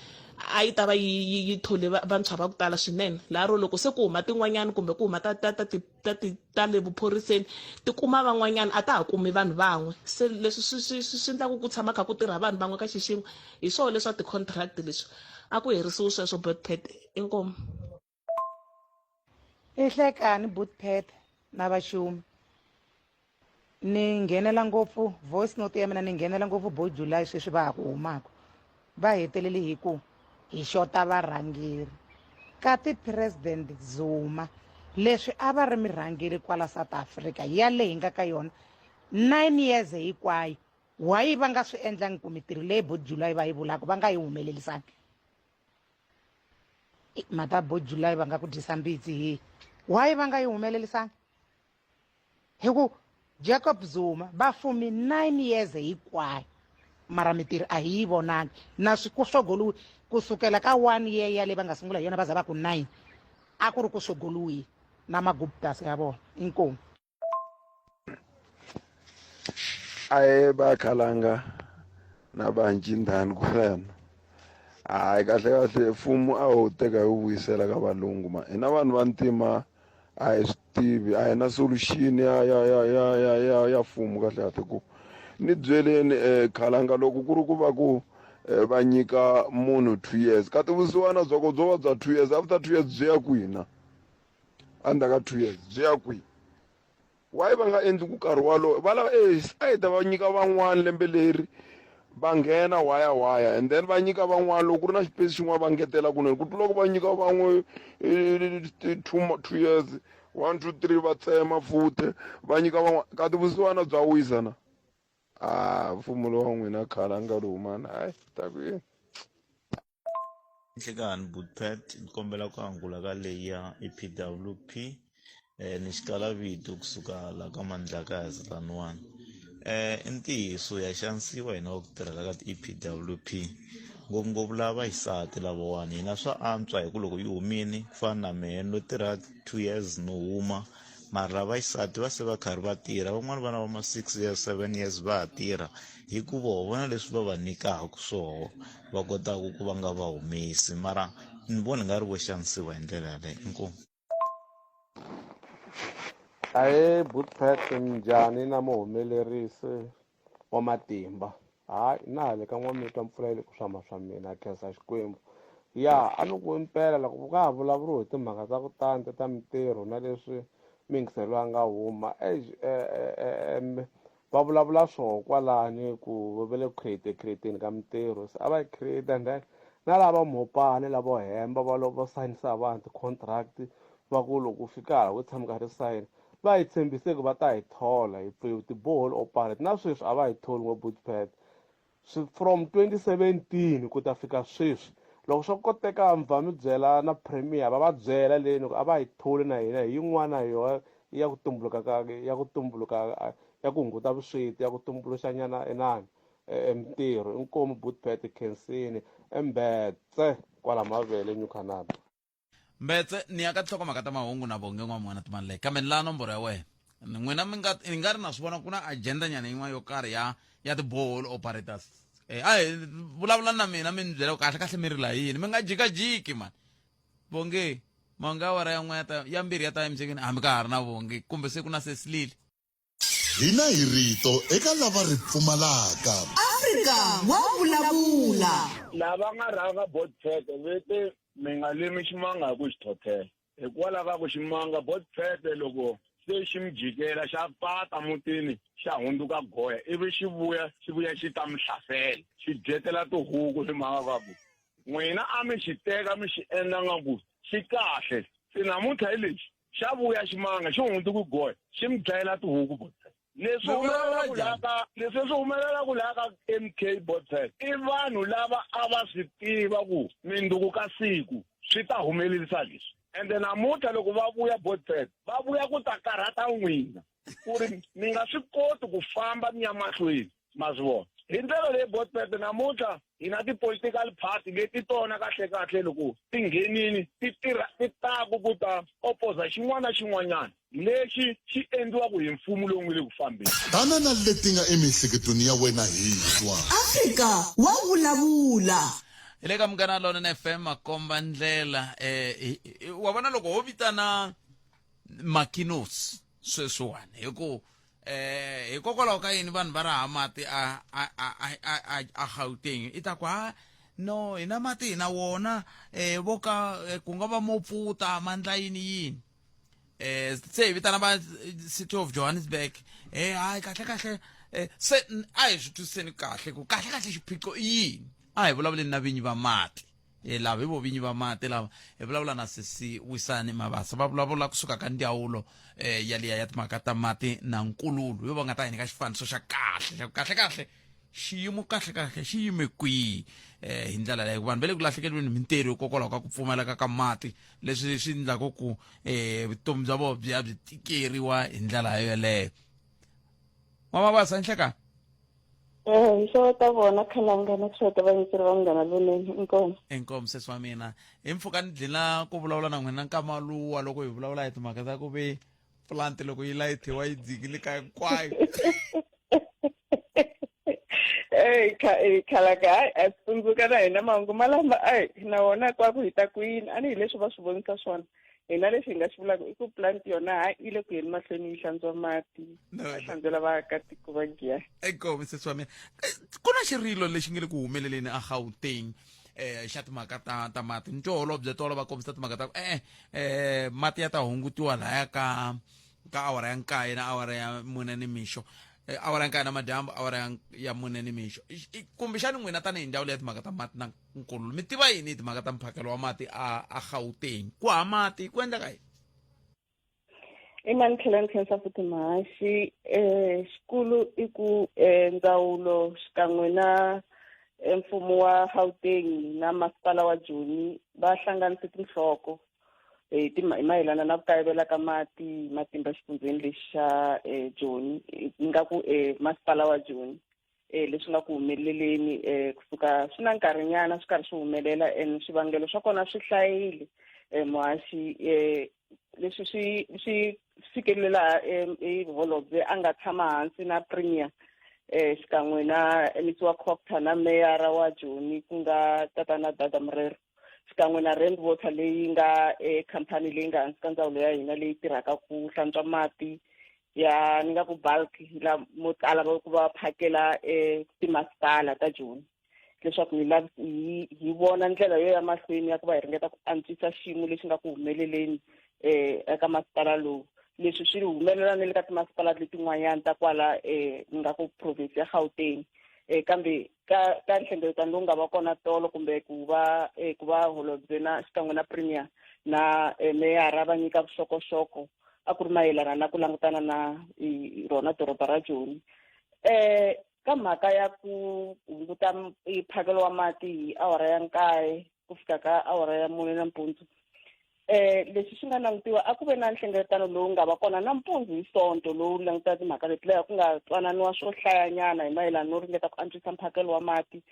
a yi ta va yi yi yi thole vantshwa va ku tala swinene laro loko se ku huma tin'wanyana kumbe ku huma ta ta ta ti ta ti ta le vuphoriseni ti kuma van'wanyana a ta ha kumi vanhu van'we se leswi swi swi swi swi endlaku ku tshama kha ku tirha vanhu van'we ka xixin'we hi swona leswa ti-contract leswi a ku herisiwi sweswo botpet inkomu I hlekani botpet na vaxumi ni nghenela ngopfu voice note ya mina ni nghenela ngopfu bo July sweswi va ha ku humaka va hetelele hi ku hi xota varhangeri ka ti-president Zuma leswi a va ri mirhangeri kwala South Africa ya leyi nga ka yona 9 years hinkwayo why va nga swi endlangi ku mitirho leyi bo July va yi vulaka va nga yi humelelisangi mhaka bo July va nga ku dyisa mbitsi hi why va nga yi humelelisangi hi ku Jacob Zuma va fumi 9 years hinkwayo mara mitirho a hi yi vonangi na swi ku swogoliwi Kusukela ka one year ya leyi va nga sungula hi yona va za va ku 9 a ku ri ku sogoluwi na maguptas ya vona. Inkomu. Ahe va khalanga na va ncindani kwalano hayi kahle kahle mfumo a wu teka hi wu vuyisela ka valungu ma hina vanhu va ntima a hi swi tivi a hi na solution ya ya ya ya ya ya ya mfumo kahle kahle ku ni byeleni um khalanga loko ku ri ku va ku eh, va nyika munhu two years ka tivusiwana bya ko byo va bya two years after two years byi ya kwihi na endzhaku ka two years byi ya kwihi Why va nga endli ku nkarhi walowo va lava e a hi ta va nyika van'wani lembe leri va nghena waya waya and then va nyika van'wani loko ku ri na xipesi xin'wana va ngetela kunene ku tlula ku va nyika van'we 2 years 1 2 3 va tsema futhi va nyika van'wana kati vusiwana bya wisa na a mfumo lowa n'wina khalanga lowu mani hayi ta ku yini. Nhlikani Bootpad ni kombela ku angula ka leyi ya EPWP eh, ni xikala vito kusuka la ka Mandlakazi laniwani eh, i ntiyiso ya xanisiwa hina va ku tirhela ka ti-EPWP ngopfungopfu lava vaxisati lavawani hina swa antswa hi ku loko yi humini ku fana na mehe ni lo tirha 2 years no huma mara lava vaxisati va se va karhi va tirha van'wani vana va ma 6 years 7 years va ha tirha hikuva ho vona leswi va va nyikaka swoho va kotaka ku va nga va humesi mara ni vona nga ri vo xanisiwa hi ndlela yaleyo inkomu. Ahee Bootpat njhani na muhumelerisi wa matimba hayi na ha le ka n'wamitwa mpfula yi le ku swama swa mina khensa Xikwembu ya a ni ku impela loko ku ka ha vulavuriwi hi timhaka ta ku tani ta mintirho na leswi miyingiselo a nga huma eish va vulavula swoho kwalani ku va le ku create create-ni ka mintirho se a va yi create and then na lava mhopani lavo hemba va lavo sayinisa vanhu ti-contract va ku loko u fika hala ku tshami karhi sayina va hi tshembise ku va ta hi thola hi pfe ti-borehole operate na sweswi a va hi tholi ngo bootpad swi from 2017 ku ta fika sweswi loko swo koteka mva mi byela na premier va va byela leni ku a va hi tholi na hina hi yin'wana yona ya ku tumbuluka ka ya ku tumbuluka ya ku hunguta vusweti ya ku tumbuluxa nyana inani mintirho inkomu bootpet khensini embetse kwala mavele new canada. Mbetse ni ya ka tinhlokomhaka ta mahungu na vonge n'wamwana timali leyi kambe ni lava nomboro ya wena n'wina mi nga ni nga ri na swi vona ku na agenda nyana yin'wana yo karhi ya ya ti-borehole operators eh, a hi vulavula na mina mi ni byela kahle kahle mi rila yini mi nga jikajiki mani vonge mahungu ya awara ya n'we ya ta ya mbirhi ya ta emixekeni hambi ka ha ri na vonge kumbe se ku na sesilile Hina hi rito eka lava ri pfumalaka. Afrika wa vulavula. Lava nga rhanga Botpete ve te, Mi nga limi ximanga hi ku xi thothela. Hikwalaho ka ku ximanga Botpete loko se xi mi jikela xa pata mutini xa hundzuka goya ivi xi vuya xi vuya xi ta mi hlasela xi dyetela tihuku hi mhaka ka ku n'wina a mi xi teka mi xi endla nga ku xi kahle se namuntlha hi lexi xa vuya ximanga xi hundzuki goya xi mi dlayela tihuku Botpete. Leswi humelelaka laha ka leswi swi humelelaka laha ka MK Botpet i vanhu lava a va swi tiva ku mindzuku ka siku swi ta humelerisa leswi ende namuntlha loko va vuya Botpet va vuya ku ta karhata n'wina ku ri mi nga swi koti ku famba mi ya mahlweni ma swi vona hi ndlela leyi Botpet namuntlha hi na ti-political party leti tona kahlekahle loko ti nghenini ti tirha ti taku ku ta opoza xin'wana na xin'wanyana lexi xi endliwaka hi mfumo lowu nga le ku fambeni. Tana na leti nga emiehleketweni ya wena hi twa. Afrika wa vulavula. Hi le ka Munghana Lonene FM makomba ndlela eh wa vona loko ho vitana Makinos sweswiwani hi ku eh hikokwalaho ka yini vanhu va raha mati a a a a a a Gauteng i ta ku ha no hina mati hi na wona eh vo ka eh, ku nga va mo pfuta mandla yini yini eh se hi vitana va City of Johannesburg eh hayi kahle kahle eh se a hi swi twisiseni kahle ku kahle kahle xiphiqo i yini a hi vulavuleni na vinyi va mati e lava hi vo vinyi va mati lava hi vulavula na sesi Wisani Mabasa va vulavula kusuka ka ndzawulo eh yaliya ya timhaka ta mati na nkululo yo va nga ta hi nyika xifaniso xa kahle xa kahle kahle xiyimo kahle kahle xi yime kwihi eh hi ndlela leyo vanhu va le ku lahlekeriweni hi mintirho hikokwalaho ka ku pfumaleka ka mati leswi swi endlaka ku eh vutomi bya vona byi ya byi tikeriwa hi ndlela yoleyo n'wamabasa nhlekani. Eh, nxeweta vona khalanga na xeweta vayingiseri va munghana lonene inkomu. Inkomu sesi wa mina. Hi mpfhuka ni dlina ku vulavula na n'wina nkama luwa loko hi vulavula hi timhaka ta ku ve plant loko yi layithiwa yi dzikile ka hinkwayo. Ey, khalanga hayi a swi tsundzuka na hina mahungu malama ayi na wona kwaku hi ta kwini a ni hi leswi va swi vonisa swona. Hina lexi hi nga xi vulaka i ku plant yona hayi yi le ku yeni mahlweni yi hlantswa mati va hlantswela vaakatiko va Giyani. Inkomu sesi wa mina. Ku na xirilo lexi nge le ku humeleleni a Gauteng eh xa timhaka ta ta mati. Ni twe holobye tolo va kombisa timhaka ta ku e-e eh mati ya ta hungutiwa laya ka ka awara ya nkaye na awara ya mune nimixo. Eh, awara ya nkaye namadyambu awara ya ya mune nimixo. Kumbexani n'wina tanihi ndzawulo ya timhaka ta mati na nkululo mi tiva yini hi timhaka ta mphakelo wa mati a a Gauteng? Ku ha mati ku endleka yini? Ina ni tlhela ni khensa futhi mhaxi um xikulu i ku um ndzawulo xikan'we na mfumo wa Gauteng na masipala wa Joni va hlanganise tinhloko hi hi mayelana na ku kayivela ka mati hi matimba exifundzheni lexi xa um Joni ni nga ku um masipala wa Joni um leswi nga ku humeleleni um kusuka swi na nkarhinyana swi karhi swi humelela and swivangelo swa kona swi hlayile um muhaxi um leswi swi swi fikelele laha i holobye a nga tshama hansi na premier eh xikan'we na MEC wa Cogta na meyara wa Joni ku nga tatana Dada Morero xikan'we na Rand Water leyi nga e khampani leyi nga hansi ka ndzawulo ya hina leyi tirhaka ku hlantswa mati ya ni nga ku bulk la mo tala va ku va phakela eh timasipala ta Joni leswaku hi lav hi hi vona ndlela yo ya mahlweni ya ku va hi ringeta ku antswisa xiyimo lexi nga ku humeleleni eh eka masipala lowu leswi swi humelela na le ka timasipala letin'wanyana ta kwala eh ni nga ku province ya Gauteng eh kambe ka ka nhlengeletano lowu nga va kona tolo kumbe ku va eh, ku va holobye na xikan'we na premier na eh, meyara va nyika vuxokoxoko a ku ri mayelana na ku langutana na rona doroba ra Joni eh ka mhaka ya ku hunguta mphakelo wa mati hi awara ya nkaye ku fika ka awara ya mune nampundzu eh leswi swi nga langutiwa a ku ve na nhlengeletano lowu nga va kona nampundzu hi sonto lowu languta timhaka leti laha ku nga twananiwa swo hlayanyana hi mayelana no ringeta ku antswisa mphakelo wa mati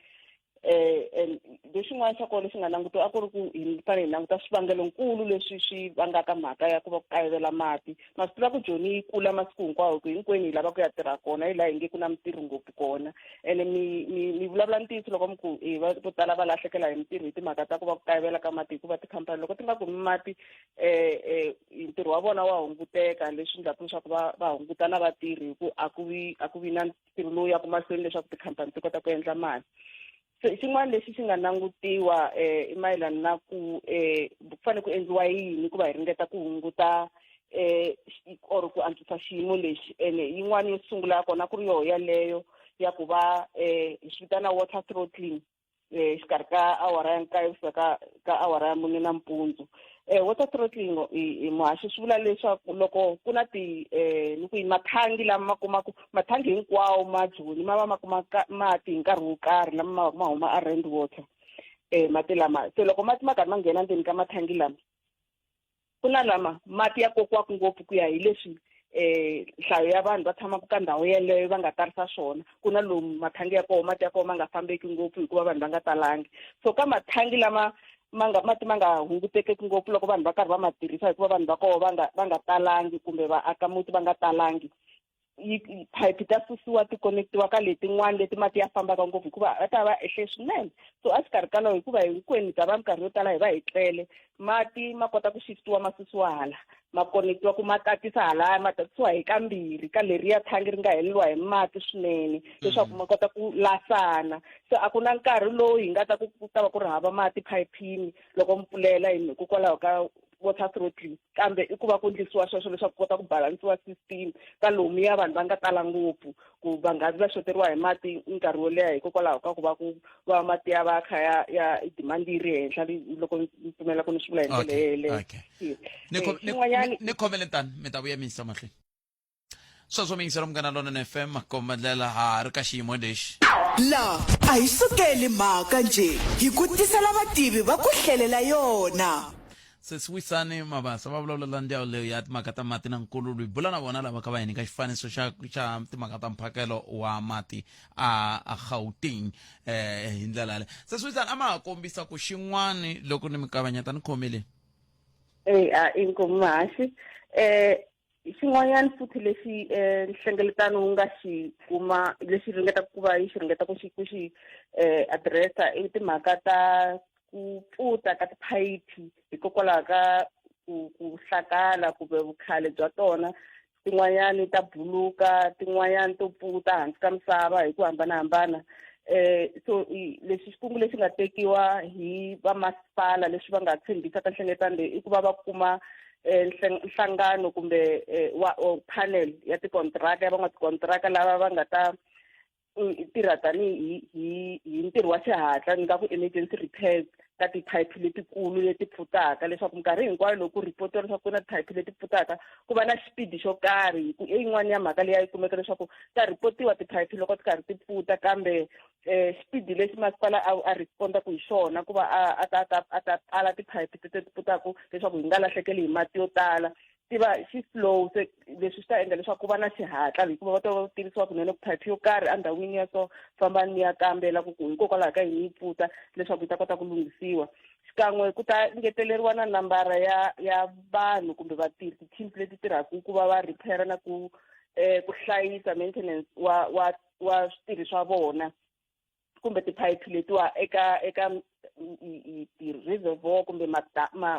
eh and lexin'wana xa kona lexi nga langutiwa a ku ri ku hi fanele hi languta swivangelonkulu leswi swi vangaka mhaka ya ku va ku kayivela mati ma swi tiva ku Joni yi kula masiku hinkwawo hi ku hinkwenu hi lava ku ya tirha kona hi laha hi nge ku na mintirho ngopfu kona ene mi mi mi vulavula ntiyiso loko mi ku e va vo tala va lahlekela hi mintirho hi timhaka ta ku va ku kayivela ka mati hikuva tikhampani loko ti nga kumi mati um ntirho wa vona wa hunguteka leswi endlaka leswaku va va hunguta na vatirhi hi ku a ku vi a ku vi na ntirho lowu yaka mahlweni leswaku tikhampani ti kota ku endla mali se xin'wana lexi xi nga langutiwa um i mayelana na ku um ku fanele ku endliwa yini ku va hi ringeta ku hunguta eh or ku antswisa xiyimo lexi ene yin'wana yo sungula ya kona ku ri yoho yaleyo ya ku va eh hi swi vitana water throttling eh xikarhi ka awara ya nkaye ku fika ka ka awara ya mune nampundzu eh water throttling hi muhaxi swi vula leswaku loko ku na ti eh ni ku yi mathangi lama ma kumaka mathangi hinkwawo ma Joni ma va ma kuma mati hi nkarhi wo karhi lama ma ma huma a Rand Water eh mati lama se loko mati ma karhi ma nghena ndzeni ka mathangi lama ku na lama mati ya kokiwaka ngopfu ku ya hi leswi eh nhlayo ya vanhu va tshamaka ka ndhawu yeleyo va nga tarisa swona ku na lomu mathangi ya kona mati ya kona ma nga fambeki ngopfu hikuva vanhu va nga talangi so ka mathangi lama ma nga mati ma nga hungutekeki ngopfu loko vanhu va karhi va ma tirhisa hikuva vanhu va koho va nga va nga talangi kumbe vaaka muti va nga talangi phayiphi ta susiwa ti konektiwa ka letin'wana leti mati ya fambaka ngopfu hikuva va ta va ehle swinene so a xikarhi ka lawo hikuva hinkwenu hi ta va minkarhi yo tala hi va hi tlele mati ma kota ku xiftiwa ma susiwa hala ma konektiwa ku ma tatisa halaya ma tatisiwa hi kambirhi ka leriya thangi ri nga heleriwa hi mati swinene leswaku ma kota ku lasana se a ku na nkarhi lowu hi nga ta ku ku ta va ku ri hava mati phayiphini loko mi pfulela hi hikokwalaho ka water throttling kambe i ku va ku ndlisiwa sweswo leswaku kota ku balansiwa system ka lomuya vanhu va nga tala ngopfu ku va nga vi va xoteriwa hi mati nkarhi wo leha hikokwalaho ka ku va ku va mati ya va kha ya ya demand yi ri henhla loko ni pfumela ku ni swi vula hi ndlela yeleyo ni khomele tani mi ta vuya mi yisa mahlweni Sweswo mi yingisela Munghana Lonene FM makomba ndlela ha ha ri ka xiyimo lexi. La a hi sukeli mhaka njhe hi ku tisela vativi va ku hlelela yona. Sesi Wisani Mabasa va vulavula ndhawu leyo ya timhaka ta mati na nkululo. Hi bula na vona lava kha va hi nyika xifaniso xa xa timhaka ta mphakelo wa mati a a Gauteng eh hi ndlela yaleyo. Sesi Wisani a ma ha kombisa ku xin'wani loko ni mi kavanyeta ni khomile. Eh a inkomu mahaxi. Eh xin'wanyana futhi lexi eh nhlengeletano wu nga xi kuma lexi ringetaka ku va yi xi ringeta ku xi ku xi eh addressa i timhaka ta ku pfuta ka tiphayiphi hikokwalaho ka ku ku hlakala kumbe vukhale bya tona tin'wanyani ta buluka tin'wanyani to pfuta hansi ka misava hi ku hambanahambana eh so lexi xikungu lexi nga tekiwa hi vamasipala leswi va nga tshembisa ka nhlengeletano leyi i ku va va kuma eh, nhlangano kumbe eh, wa panel ya tikontraka ya van'watikontraka lava va nga ta tirha tanihi hi hi ntirho wa xihatla ni nga ku emergency repairs ka tiphayiphi letikulu leti pfutaka leswaku minkarhi hinkwayo loko ku ripotiwa leswaku ku na tiphayiphi leti pfutaka ku va na xipidi xo karhi hi ku i yin'wana ya mhaka leyi a yi kumeka leswaku ta ripotiwa tiphayiphi loko ti karhi ti pfuta kambe um xipidi lexi masipala a a respondaku hi xona ku va a a ta ta a ta pfala tiphayiphi tete ti pfutaku leswaku hi nga lahlekeli hi mati yo tala ti va xi slow se leswi swi ta endla leswaku ku va na xihatla hikuva va ta va tivisiwa kunene ku phayiphi yo karhi endhawini ya so fambani mi ya kambela ku ku hikokwalaho ka yini yi pfuta leswaku yi ta kota ku lunghisiwa xikan'we ku ta ngeteleriwa na nambara ya ya vanhu kumbe vatirhi ti-teams leti tirhaka ku va va repair na ku eh ku hlayisa maintenance wa wa wa switirhi swa vona kumbe tiphayiphi letiwa eka eka ti-reservoir kumbe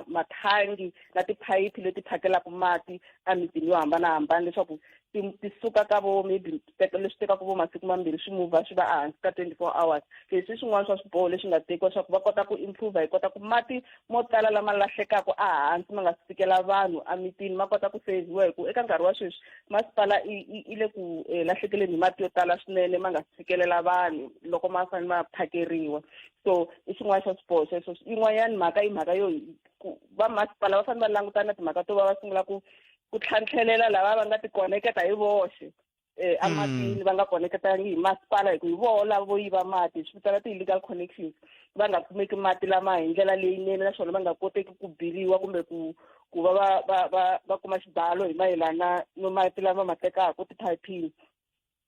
mathangi na tiphayiphi leti phakelaka mati emitini yo hambanahambana leswaku ti ti suka ka vo maybe leswi tekaka vo masiku mambirhi swi muvha swi va ehansi ka 24 hours. Leswi i swin'wana swa swiboho leswi nga tekiwa leswaku va kota ku improve hi kota ku mati mo tala lama lahlekaka ehansi ma nga si fikela vanhu emitini ma kota ku seyivhiwa hi ku eka nkarhi wa sweswi masipala i i le ku eh, lahlekeleni hi mati yo tala swinene ma nga si fikelela vanhu loko ma fanele ma phakeriwa. So i xin'wana xa swiboho sweswo. Yin'wanyana mhaka i mhaka yo ku va masipala va fanele va langutana na timhaka to va va sungula ku ku tlhantlhelela lava va nga tikoneketa hi voxe eh amatini va nga koneketangi hi masipala hi ku hi voho lava vo yiva mati swi vitana ti-illegal connections va nga kumeki mati lama hi ndlela leyinene naswona va nga koteki ku biliwa kumbe ku ku va va va va va kuma xibalo hi mayelana no mati lama ma tekaka tiphayiphini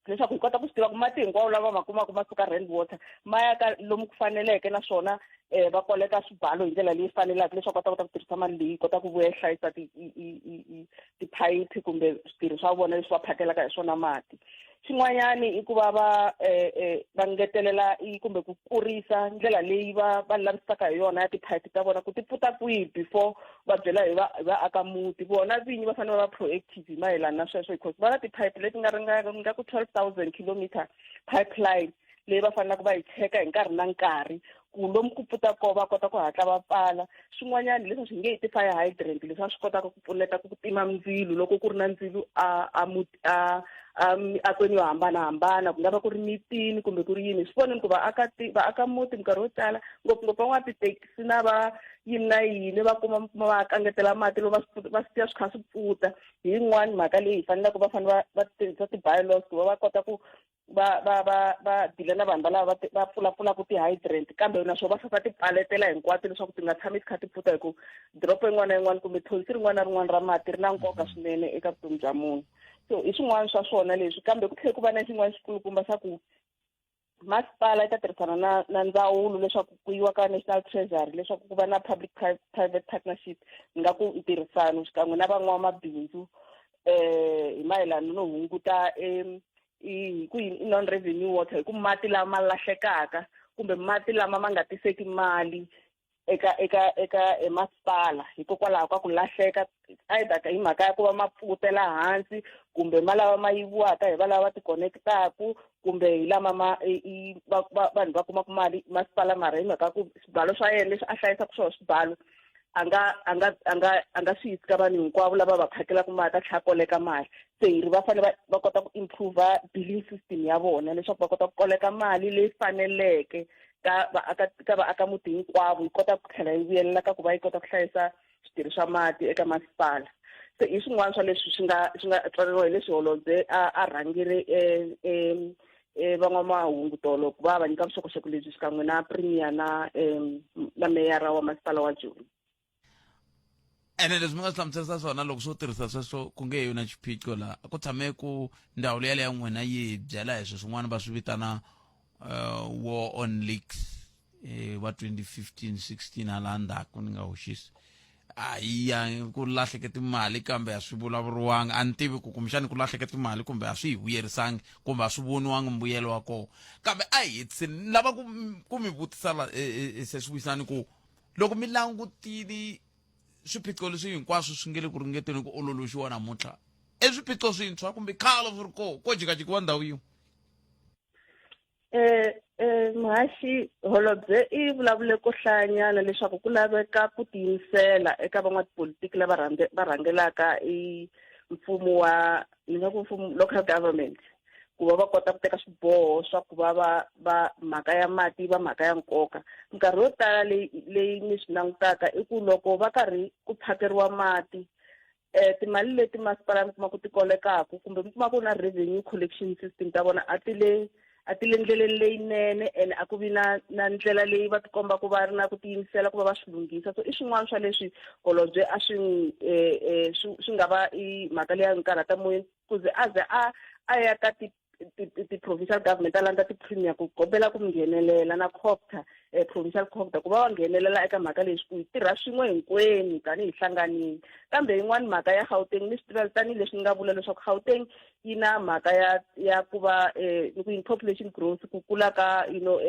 leswaku hi kota ku swi tiva ku mati hinkwawo lama ma kumaka ma suka Rand Water ma ya ka lomu ku faneleke naswona um va koleka swibalo hi ndlela leyi faneleke leswaku va ta kota ku tirhisa mali leyi kota ku vuya yi hlayisa tiphayiphi kumbe switirhi swa vona leswi va phakelaka hi swona mati. Xin'wanyani i ku va va um va ngetelela kumbe ku kurisa ndlela leyi va va lavisisaka hi yona ya tiphayiphi ta vona ku ti pfuta kwihi before va byela hi va vaaka muti. Vona vinyi va fanele va va proactive hi mayelana na sweswo because va na tiphayiphi leti nga nga ku 12,000 kilometer pipeline leyi va faneleke va yi cheka hi nkarhi na nkarhi ku lomu ku pfuta kona va kota ku hatla va pfala. Swin'wanyana leswi swi nge i ti-fire hydrant leswi va swi kotaka ku pfuneta ku tima mindzilo loko ku ri na ndzilo a a a a miakweni yo hambanahambana ku nga va ku ri mitini kumbe ku ri yini. Swi vonile ku vaaka vaaka muti minkarhi yo tala ngopfungopfu van'watithekisi na va yini na yini va kuma kuma va kangetela mati loko va swi va swi siya swi kha swi pfuta. Hi yin'wani mhaka leyi hi faneleke va fanele va va tirhisa ti-bylaws ku va va kota ku va va va va dila na vanhu valava va va pfulapfulaka ti-hydrant kambe naswona va fanele va ti pfaletela hinkwato leswaku ti nga tshami ti kha ti pfuta hi ku drop yin'wana na yin'wana kumbe thonsi rin'wana na rin'wana ra mati ri na nkoka swinene eka vutomi bya munhu. So i swin'wana swa swona leswi kambe ku tlhela ku va na xin'wana xikulukumba xa ku masipala yi ta tirhisana na na ndzawulo leswaku ku yiwa ka National Treasury leswaku ku va na public private partnership ni nga ku ntirhisano xikan'we na van'wamabindzu eh hi mayelana no hunguta hi ku yini i non revenue water hi ku mati lama lahlekaka kumbe mati lama ma nga tiseki mali eka eka eka emasipala hikokwalaho ka ku lahleka either hi mhaka ya ku va ma pfukutela hansi kumbe ma lava ma yiviwaka hi valava va ti-connect-aku kumbe hi lama ma vanhu va kumaka mali masipala mara hi mhaka ku swibalo swa yena leswi a hlayisaka swona swibalo a nga a nga a nga a nga swi yisi ka vanhu hinkwavo lava va phakelaka mati a tlhela a koleka mali se hi ri va fanele va va kota ku improve billing system ya vona leswaku va kota ku koleka mali leyi faneleke ka vaaka ka vaaka muti hinkwavo yi kota ku tlhela yi vuyelela ka ku va yi kota ku hlayisa switirhi swa mati eka masipala. Se i swin'wana swa leswi swi nga swi nga tswariwa hi leswi holobye a a rhangile van'wamahungu tolo ku va va nyika vuxokoxoko lebyi xikan'we na premier na na meyara wa masipala wa Joni. Ene leswi mi nga swi hlamuserisa swona loko swo tirhisa sweswo ku nge yi na xiphiqo laha ku tshame ku ndzawulo yaleyo ya n'wina yi hi byela hi swi swin'wana va swi vitana war on leaks va 2015 16 hala ndzhaku ni nga hoxisi a yi ya ku lahleke timali kambe a swi vulavuriwanga a ni tivi ku kumbexani ku lahleke timali kumbe a swi hi vuyerisangi kumbe a swi voniwangi mbuyelo wa kona kambe a hi hetiseni ni lava ku ku mi vutisa la se swi wisani ku loko mi langutile swiphiqo leswi hinkwaswo swi nge le ku ringeteni ku ololoxiwa namuntlha i swiphiqo swintshwa kumbe khale swi ri kona ko jikajikiwa ndhawu yin'we. Muhaxi holobye i vulavule ko hlayanyana leswaku ku laveka ku tiyimisela eka van'watipolitiki lava va rhangelaka i mfumo wa ni nga ku mfumo local government ku va va kota ku teka swiboho swa ku va va va mhaka ya mati va mhaka ya nkoka. Minkarhi yo tala leyi leyi ni swi langutaka i ku loko va karhi ku phakeriwa mati Timali leti masipala mi kuma ku ti kolekaku kumbe mi kuma ku na revenue collection system ta vona a ti le a ti le ndleleni leyinene ene a ku vi na na ndlela leyi va tikomba ku va ri na ku tiyimisela ku va va swi lunghisa. So i swin'wana swa leswi holobye a swi swi swi nga va i mhaka leyi a n'wi karhata moyeni ku ze a ze a a ya ka ti ti-provincial government ta landza ti-premier ku kombela ku mi nghenelela na copter provincial copter ku va va nghenelela eka mhaka leyi ku hi tirha swin'we hinkwenu tanihi hlanganile. Kambe yin'wani mhaka ya Gauteng mi swi tiva tanihileswi ni nga vula leswaku Gauteng yi na mhaka ya ya ku va ni ku yini population growth ku kula ka you know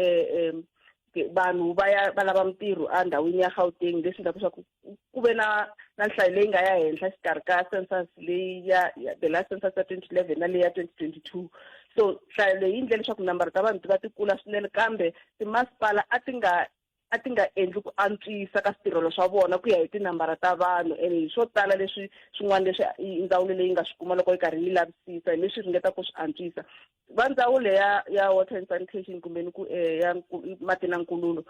vanhu va ya va lava mintirho endhawini ya Gauteng leswi endlaka leswaku ku ve na na nhlayo leyi nga ya henhla xikarhi ka census leyi ya the last census ya 2011 na leyi ya 2022. So nhlayo leyi yi endle leswaku nambara ta vanhu ti va ti kula swinene kambe timasipala a ti nga a ti nga endli ku antswisa ka switirhelo swa vona ku ya hi tinambara ta vanhu. Ene hi swo tala leswi swin'wana leswi ndzawulo leyi nga swi kuma loko yi karhi yi lavisisa hi leswi ringetaka ku swi antswisa. Va ndzawulo ya ya water and sanitation kumbe ni ku ya mati na nkululo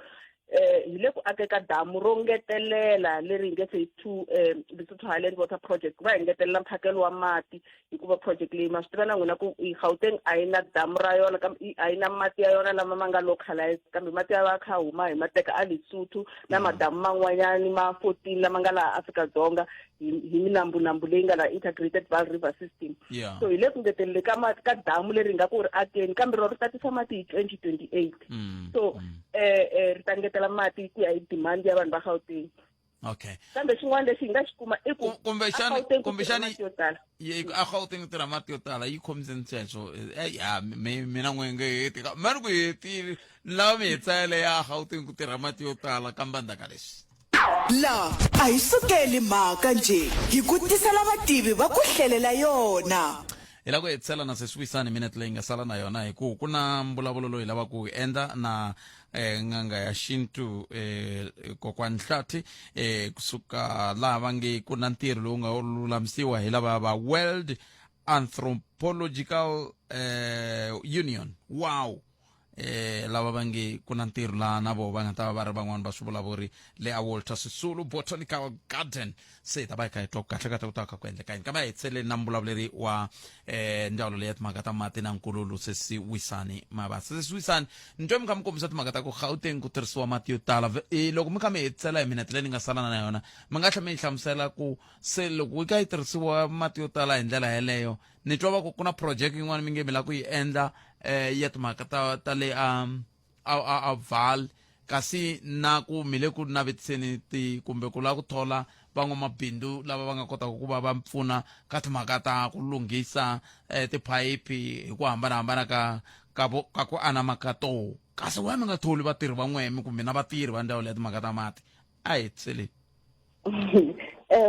hi le ku akeka damu ro ngetelela leri hi nge phase 2 Lesotho Highland Water Project ku va hi ngetelela mphakelo wa mati hikuva project leyi ma swi tiva na n'wina ku Gauteng a yi na damu ra yona kambe a yi na mati ya yona lama ma nga localized kambe mati ya va kha huma hi ma teka a Lesotho na madamu man'wanyani ma 14 lama nga laha Afrika-Dzonga hi minambunambu leyi nga la integrated Vaal River System. So hi le ku ngetelele ka ka damu leri nga ku ri akeni kambe ro ri tatisa mati hi 2028. So ri ta ngetela mati ku ya hi demand ya vanhu va Gauteng. Okay. Kambe xin'wana lexi hi nga xi kuma i ku kumbexani Gauteng ku tirha kumbexani mati yo tala. A Gauteng ku tirha mati yo tala yi khomise sweswo. Ya mina n'we nge heti ka mani ku hetile ni lava mi hetsela ya Gauteng ku tirha mati yo tala kambe ndzhaku ka leswi. La a hi sukeli mhaka njhe, hi ku tisela vativi va ku hlelela yona. Hi lava ku hetisela na Sesi Wisani minete leyi nga sala na yona hi ku ku na mbulavulo lowu hi lavaka ku wu endla na n'anga ya xintu Kokwani Nhlathi kusuka laha va nge ku na ntirho lowu nga lulamisiwa hi lava va World Anthropological Union. Wow! Lava va nge ku na ntirho laha na vona va nga ta va va ri van'wani va swivulavuri le a Walter Sisulu Botanical Garden. Se hi ta va hi kha hi twa ku kahle kahle ku ta kha ku endleka yini, kambe a hi hetisele na mbulavuleri wa ndzawulo leyi ya timhaka ta mati na nkululu Sesi Wisani Mabasa. Sesi Wisani, ni twa mi kha mi kombisa timhaka ta ku Gauteng ku tirhisiwa mati yo tala. Loko mi kha mi hetisela hi minete leyi ni nga sala na yona, mi nga tlhela mi yi hlamusela ku se loko yi kha yi tirhisiwa mati yo tala hi ndlela yeleyo, ni twa va ku ku na project yin'wana mi nge mi lava ku yi endla ya timhaka ta ta le a a a, a Vaal, kasi na ku mi le ku navetiseni ti kumbe ku lava ku thola van'wamabindzu lava va nga kotaka ku va va pfuna ka timhaka ta ku lunghisa tiphayiphi hi ku hambanahambana ka ka ka ku anama ka toho, kasi why mi nga tholi vatirhi va n'wehe mi kumbe na vatirhi va ndzawulo ya timhaka ta mati? A hi hetisele.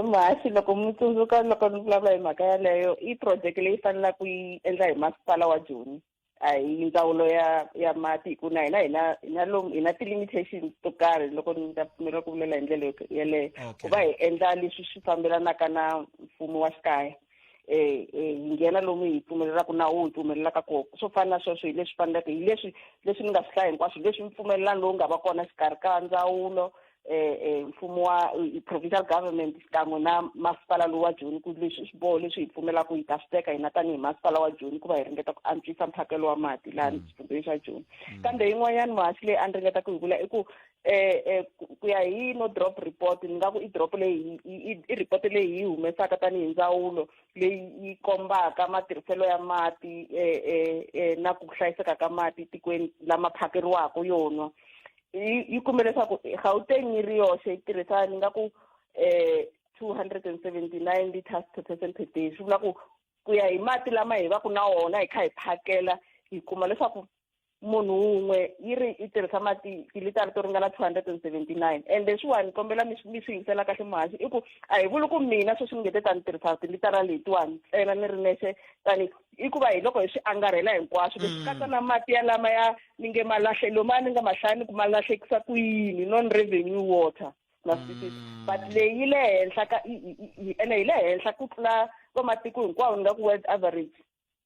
Muhaxi, loko mi tsundzuka loko ni vulavula hi mhaka yaleyo, i project leyi fanelaka ku yi endla hi masipala wa Joni, a hi ndzawulo ya ya mati, hi ku na hina hina hina lomu hi na ti-limitations to karhi loko ni ta pfumelela ku vulela hi ndlela yeleyo, ku va hi endla leswi swi fambelanaka na mfumo wa xikaya. Hi nghena lomu hi pfumelelaka nawu wu hi pfumelelaka kona, swo fana na sweswo hi leswi faneleke hi leswi leswi ni nga swi hlaya hinkwaswo leswi mpfumelelano lowu nga va kona xikarhi ka ndzawulo mfumo wa provincial government xikan'we na masipala lowu wa Joni, ku leswi i swiboho leswi hi pfumelaka hi ta swi teka hina tanihi masipala wa Joni ku va hi ringeta ku antswisa mphakelo wa mati laha xifundzheni xa Joni. Kambe yin'wanyana muhaxi leyi a ni ringeta ku yi vula i ku eh ku ya hi no drop report ni nga ku i drop leyi i report leyi hi humesaka tanihi ndzawulo leyi yi kombaka matirhiselo ya mati eh na ku hlayiseka ka mati tikweni lama phakeriwaka yo nwa yi kume leswaku Gauteng yi ri yoxe yi tirhisa ni nga ku 279 liters per person per day. Swi vula ku ku ya hi mati lama hi va ku na wona hi kha hi phakela, hi kuma leswaku munhu wun'we yi ri yi tirhisa mati tilitara to ringana 279. And leswiwani kombela mi mi swi yingisela kahle muhaxi, i ku a hi vuli ku mina sweswi ni nge te ta ni tirhisa tilitara letiwani ntsena ni ri nexe, tani i ku va hi loko hi swi angarhela hinkwaswo leswi katsa na mati ya lama ya ni nge malahle loma ni nga mahlaya ni ku ma lahlekisa ku yini, non revenue water, ma swi twisisa. But leyi yi le henhla ka ene yi le henhla ku tlula vamatiko hinkwawo, ni nga ku world average.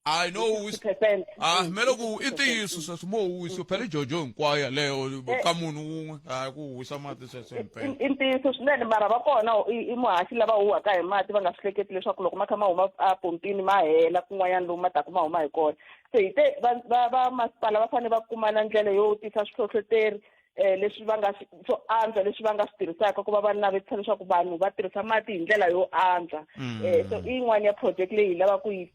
I know Sixty percent. Ah, me loko i ntiyiso sweswo mo wisa phela i jojo hinkwayo yaleyo ka munhu wun'we, hayi ku wisa mati sweswo himpela. I ntiyiso swinene, mara va kona i muhaxi lava huhaka hi mati va nga swi hleketi leswaku loko ma kha ma huma a pompini ma hela kun'wanyana lomu ma taku ma huma hi kona. Se hi te va masipala va fanele va kuma na ndlela yo tisa swihlohloteri leswi va nga swo antswa leswi va nga swi tirhisaka ku va va navetisa leswaku vanhu va tirhisa mati hi ndlela yo antswa. So i yin'wana ya project leyi hi lavaka ku yi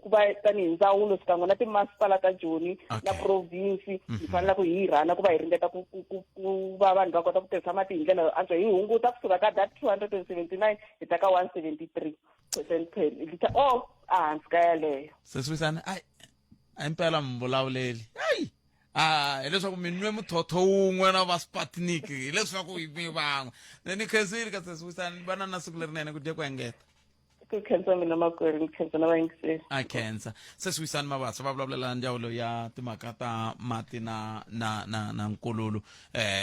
ku va tanihi ndzawulo xikan'we na timasipala ta Joni na province hi fanele ku hi rhana ku va hi ringeta ku ku ku ku va vanhu va kota ku tirhisa mati hi ndlela yo antswa, hi hunguta kusuka ka that 279 hi ta ka 173% per liter or ehansi ka yaleyo. Sesiwisana ai a impela mi vulavuleli ai a hileswaku mi nwe muthotho wun'we na va Sputnik, hileswaku mi van'we. Ni khensile ka sesiwisana, va na na siku lerinene ku dya ku engeta. Ku khensa mina makwerhu, ni khensa na vayingiseri. A khensa sesiwisani Mabasa, va vulavulela ndzawulo ya timhaka ta mati na na na na nkululu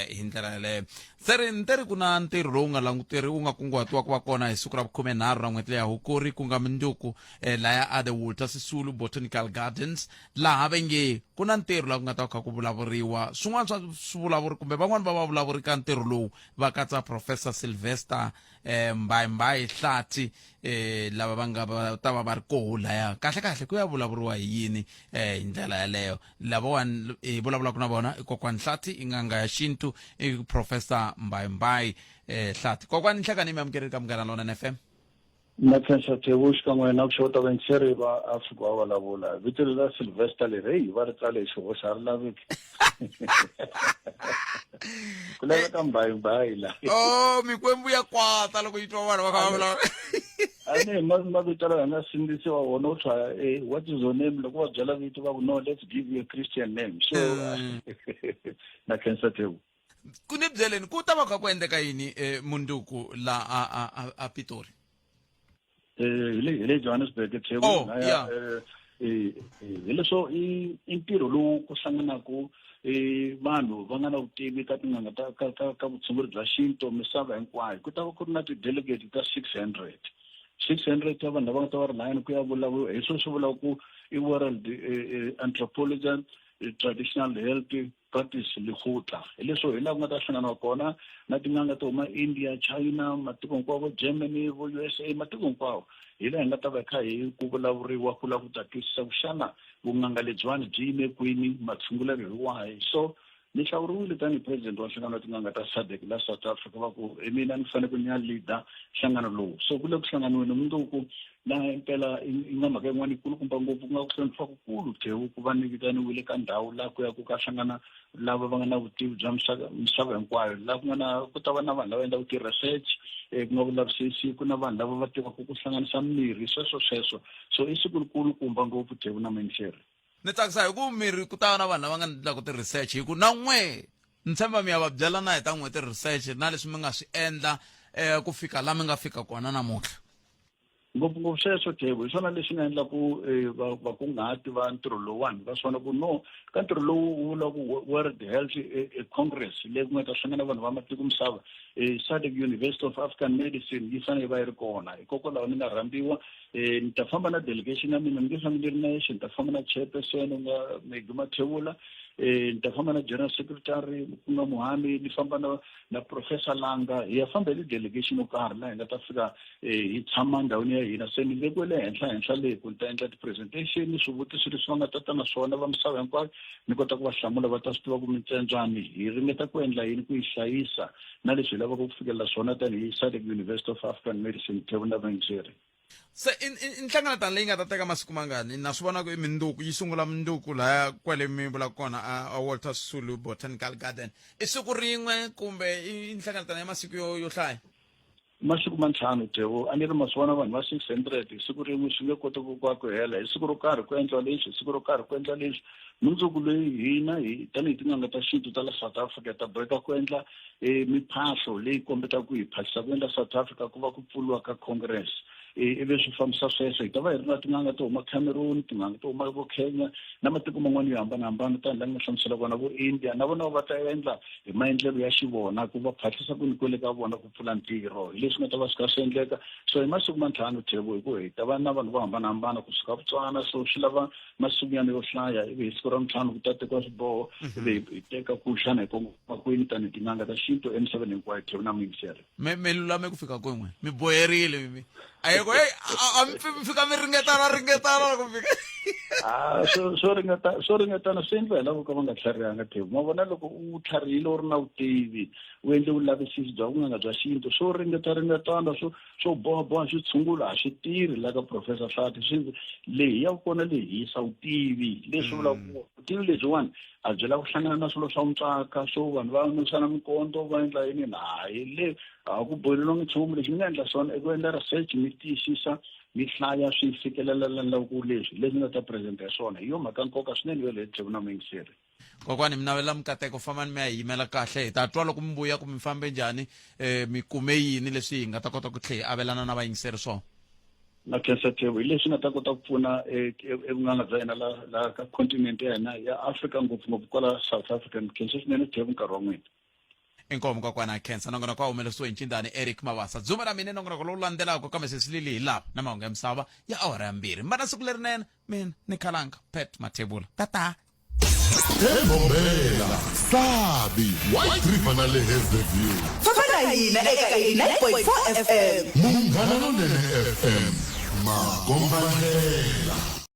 hi ndlela yaleyo. Se ri ni te ri ku na ntirho lowu nga languteriwi wu nga kunguhatiwa ku va kona hi siku ra vukhumenharhu ra n'hweti leya Hukuri, ku nga mundzuku, laya a the Walter Sisulu Botanical Gardens, laha ve nge ku na ntirho laha ku nga ta kha ku vulavuriwa swin'wana swa swivulavuri kumbe van'wani va vavulavuri ka ntirho lowu va katsa Professor Sylvester Mbayi Hlathi, lava va nga va ta va va ri koho laya. Kahle kahle ku ya vulavuriwa hi yini hi ndlela yaleyo? Lavawani hi vulavulaka na vona i Kokwani Hlathi, i n'anga ya xintu, i Professor Mbayi Hlathi. Kokwani, nhlekani mi amukeleli ka Munghana Lonene FM. Na khensa Thewu xikan'we na ku xeweta vayingiseri va Afrika wa vulavula. Vito leri ra Sylvester leri heyi va ri tsale hi xihoxo, a ri laveki. Ku laveka mbayimbayi la. Oh, mikwembu ya kwata loko yi twa vanhu va kha va vulavula. A ni hi mavito lawa hi nga sindzisiwa wona u tlhaya, what is your name? Loko va byela vito va ku no, let's give you a Christian name. So na khensa Thewu. Ku ni byeleni ku ta va kha ku endleka yini munduku la a a a, a Pitori? Hi le Johannesburg Thewu. Oh, yeah. Hi leswo i ntirho lowu ku hlanganaku vanhu va nga na vutivi ka tin'anga ta ka ka ka vutshunguri bya xintu misava hinkwayo. Ku ta va ku ri na ti-delegate ta 600. 600 ya vanhu lava nga ta va ri layani ku ya vulavuriwa hi swona swi vulaka ku i World Anthropology Traditional Health Practice Lekgotla. Hi leswo hi laha ku nga ta hlanganiwa kona na tin'anga to huma India, China, matiko hinkwawo, vo Germany, vo USA, matiko hinkwawo. Hi laha hi nga ta va hi kha hi ku vulavuriwa ku lava ku ta twisisa ku xana vun'anga lebyiwani byi yime kwini, matshungulelo hi wahi. So ni hlawuriwile tanihi president wa nhlangano wa tin'anga ta SADC la South Africa, va ku hi mina ni fanele ku ni ya leader nhlangano lowu. So ku le ku hlanganiweni mundzuku, laha impela i nga mhaka yin'wana yikulukumba ngopfu, ku nga ku hlonipha kukulu Thewu ku va ni vitaniwile ka ndhawu laha ku ya ku ka hlangana lava va nga na vutivi bya misava hinkwayo, laha ku nga na ku ta va na vanhu lava endlaka ti-research, ku nga vulavisisi, ku na vanhu lava va tivaka ku hlanganisa mirhi, sweswo sweswo. So i siku likulukumba ngopfu Thewu na Muyingiseri. Ni tsakisa hi ku mirhi ku ta va na vanhu lava nga endlaka ti-research, hi ku na n'we ni tshemba mi ya va byela na hi ta n'we ti-research na leswi mi nga swi endla ku fika la mi nga fika kona namuntlha. Ngopfungopfu sweswo Thebo, hi swona leswi nga endla ku vakunguhati va ntirho lowuwani va swi vona ku no ka ntirho lowu wu vula ku World Health Congress leyi ku nga ta hlangana vanhu va matiko misava, SADC University of African Medicine yi fanele yi va yi ri kona. Hikokwalaho ni nga rhambiwa, ni ta famba na delegation ya mina, ni nge fambi ni ri nexe, ni ta famba na chairperson u nga Maggie Mathebula, Ni ta famba na general secretary ku nga Muhami, ni famba na na professor Langa, hi ya famba hi delegation yo karhi laha hi nga ta fika hi tshama ndhawini ya hina. Se ni vekiwe le henhla henhla le ku ni ta endla ti-presentation, swivutiso leswi va nga ta ta na swona va misava hinkwayo, ni kota ku va hlamula, va ta swi tiva ku mitsembyani hi ringeta ku endla yini ku yi hlayisa na leswi hi lavaka ku fikelela swona tanihi SADC University of African Medicine Thebo na vayingiseri. Se i i nhlengeletano leyi nga ta teka masiku mangani? Na swi vona ku i minduku yi sungula minduku laya kwale mi vulaka kona a Walter Sisulu Botanical Garden. I siku rin'we kumbe i nhlengeletano ya masiku yo yo hlaya? Masiku ma ntlhanu Thebo, a ni ri ma swi vona vanhu va 600 hi siku rin'we swi nge koti ku ku hela. Hi siku ro karhi ku endliwa leswi, hi siku ro karhi ku endliwa leswi. Mundzuku leyi hina hi tanihi tin'anga ta xintu ta la South Africa ta boheka ku endla e miphahlo leyi kombetaka ku hi phahlisa ku endla South Africa ku va ku pfuriwa ka Congress. Ivi swi fambisa sweswo, hi ta va hi ri na tin'anga to huma Cameroon, tin'anga to huma vo Kenya na matiko man'wana yo hambanahambana tanihi laha ni nga hlamusela kona vo India, na vona va ta endla hi maendlelo ya xivona ku va phahlisa ku ni kwele ka vona ku pfula ntirho. Hi leswi nga ta va swi kha swi endleka. So hi masiku ma ntlhanu Thebo, hi ku hi ta va na vanhu vo hambanahambana kusuka Botswana, so swi lava masikunyana yo hlaya, ivi hi siku ra ntlhanu ku ta tekiwa swiboho, ivi hi teka ku xana hi kongoma kwini tanihi tin'anga ta xintu emisaveni hinkwayo. Thebo na muyingiseri. Mi mi lulame ku fika kwin'we, mi boherile mi a yi ku hey, a mi pfi mi fika mi ringetana ringetana loko mi fika. Ah, swo swo ringeta swo ringetana swi endliwa hi lavo ka va nga tlharihanga Thebo. Ma vona loko u tlharihile u ri na vutivi, u endle vulavisisi bya vun'anga bya xintu, swo ringeta ringetana swo swo bohaboha xitshungulo a swi tirhi la ka professor Hlathi. Swi leyi ya kona leyi hi yisa vutivi, leswi vulaka ku vutivi lebyiwani a byi lava ku hlangana na swilo swa mutswaka, swo vanhu va nwisana minkondzo va endla yini na hayi le a ku boheleriwangi nchumu. Lexi mi nga endla swona i ku endla research, mi tiyisisa, mi hlaya, swi fikelela la ni ku leswi leswi nga ta present ya swona. Hi yo mhaka nkoka swinene yoleyo Thebo na muyingiseri. Kokwani, mi navela mikateko, fambani mi ya hi yimela kahle, hi ta twa loko mi vuya ku mi fambe njhani, mi kume yini leswi hi nga ta kota ku tlhe hi avelana na vayingiseri swona. Na khensa Thebo, hi leswi nga ta kota ku pfuna evun'anga bya hina la la ka continent ya hina ya Afrika, ngopfungopfu kwala South Africa. Ni khensa swinene Thebo nkarhi wa n'wina. Inkomu kokwana, khensa. Nongonoko wa humelerisiwe hi ncindani Eric Mabasa. Dzuma ra mina nongonoko lowu landzelaka kambe sesilili hi lava na mahungu ya misava ya awara ya 2. Mbana siku lerinene, mina ni khalanga Pat Mathebula. Tata. Embombela, Sabi, White River na le Hazyview. Famba na hina eka 89.4 FM. Munghana Lonene FM, makombandlela.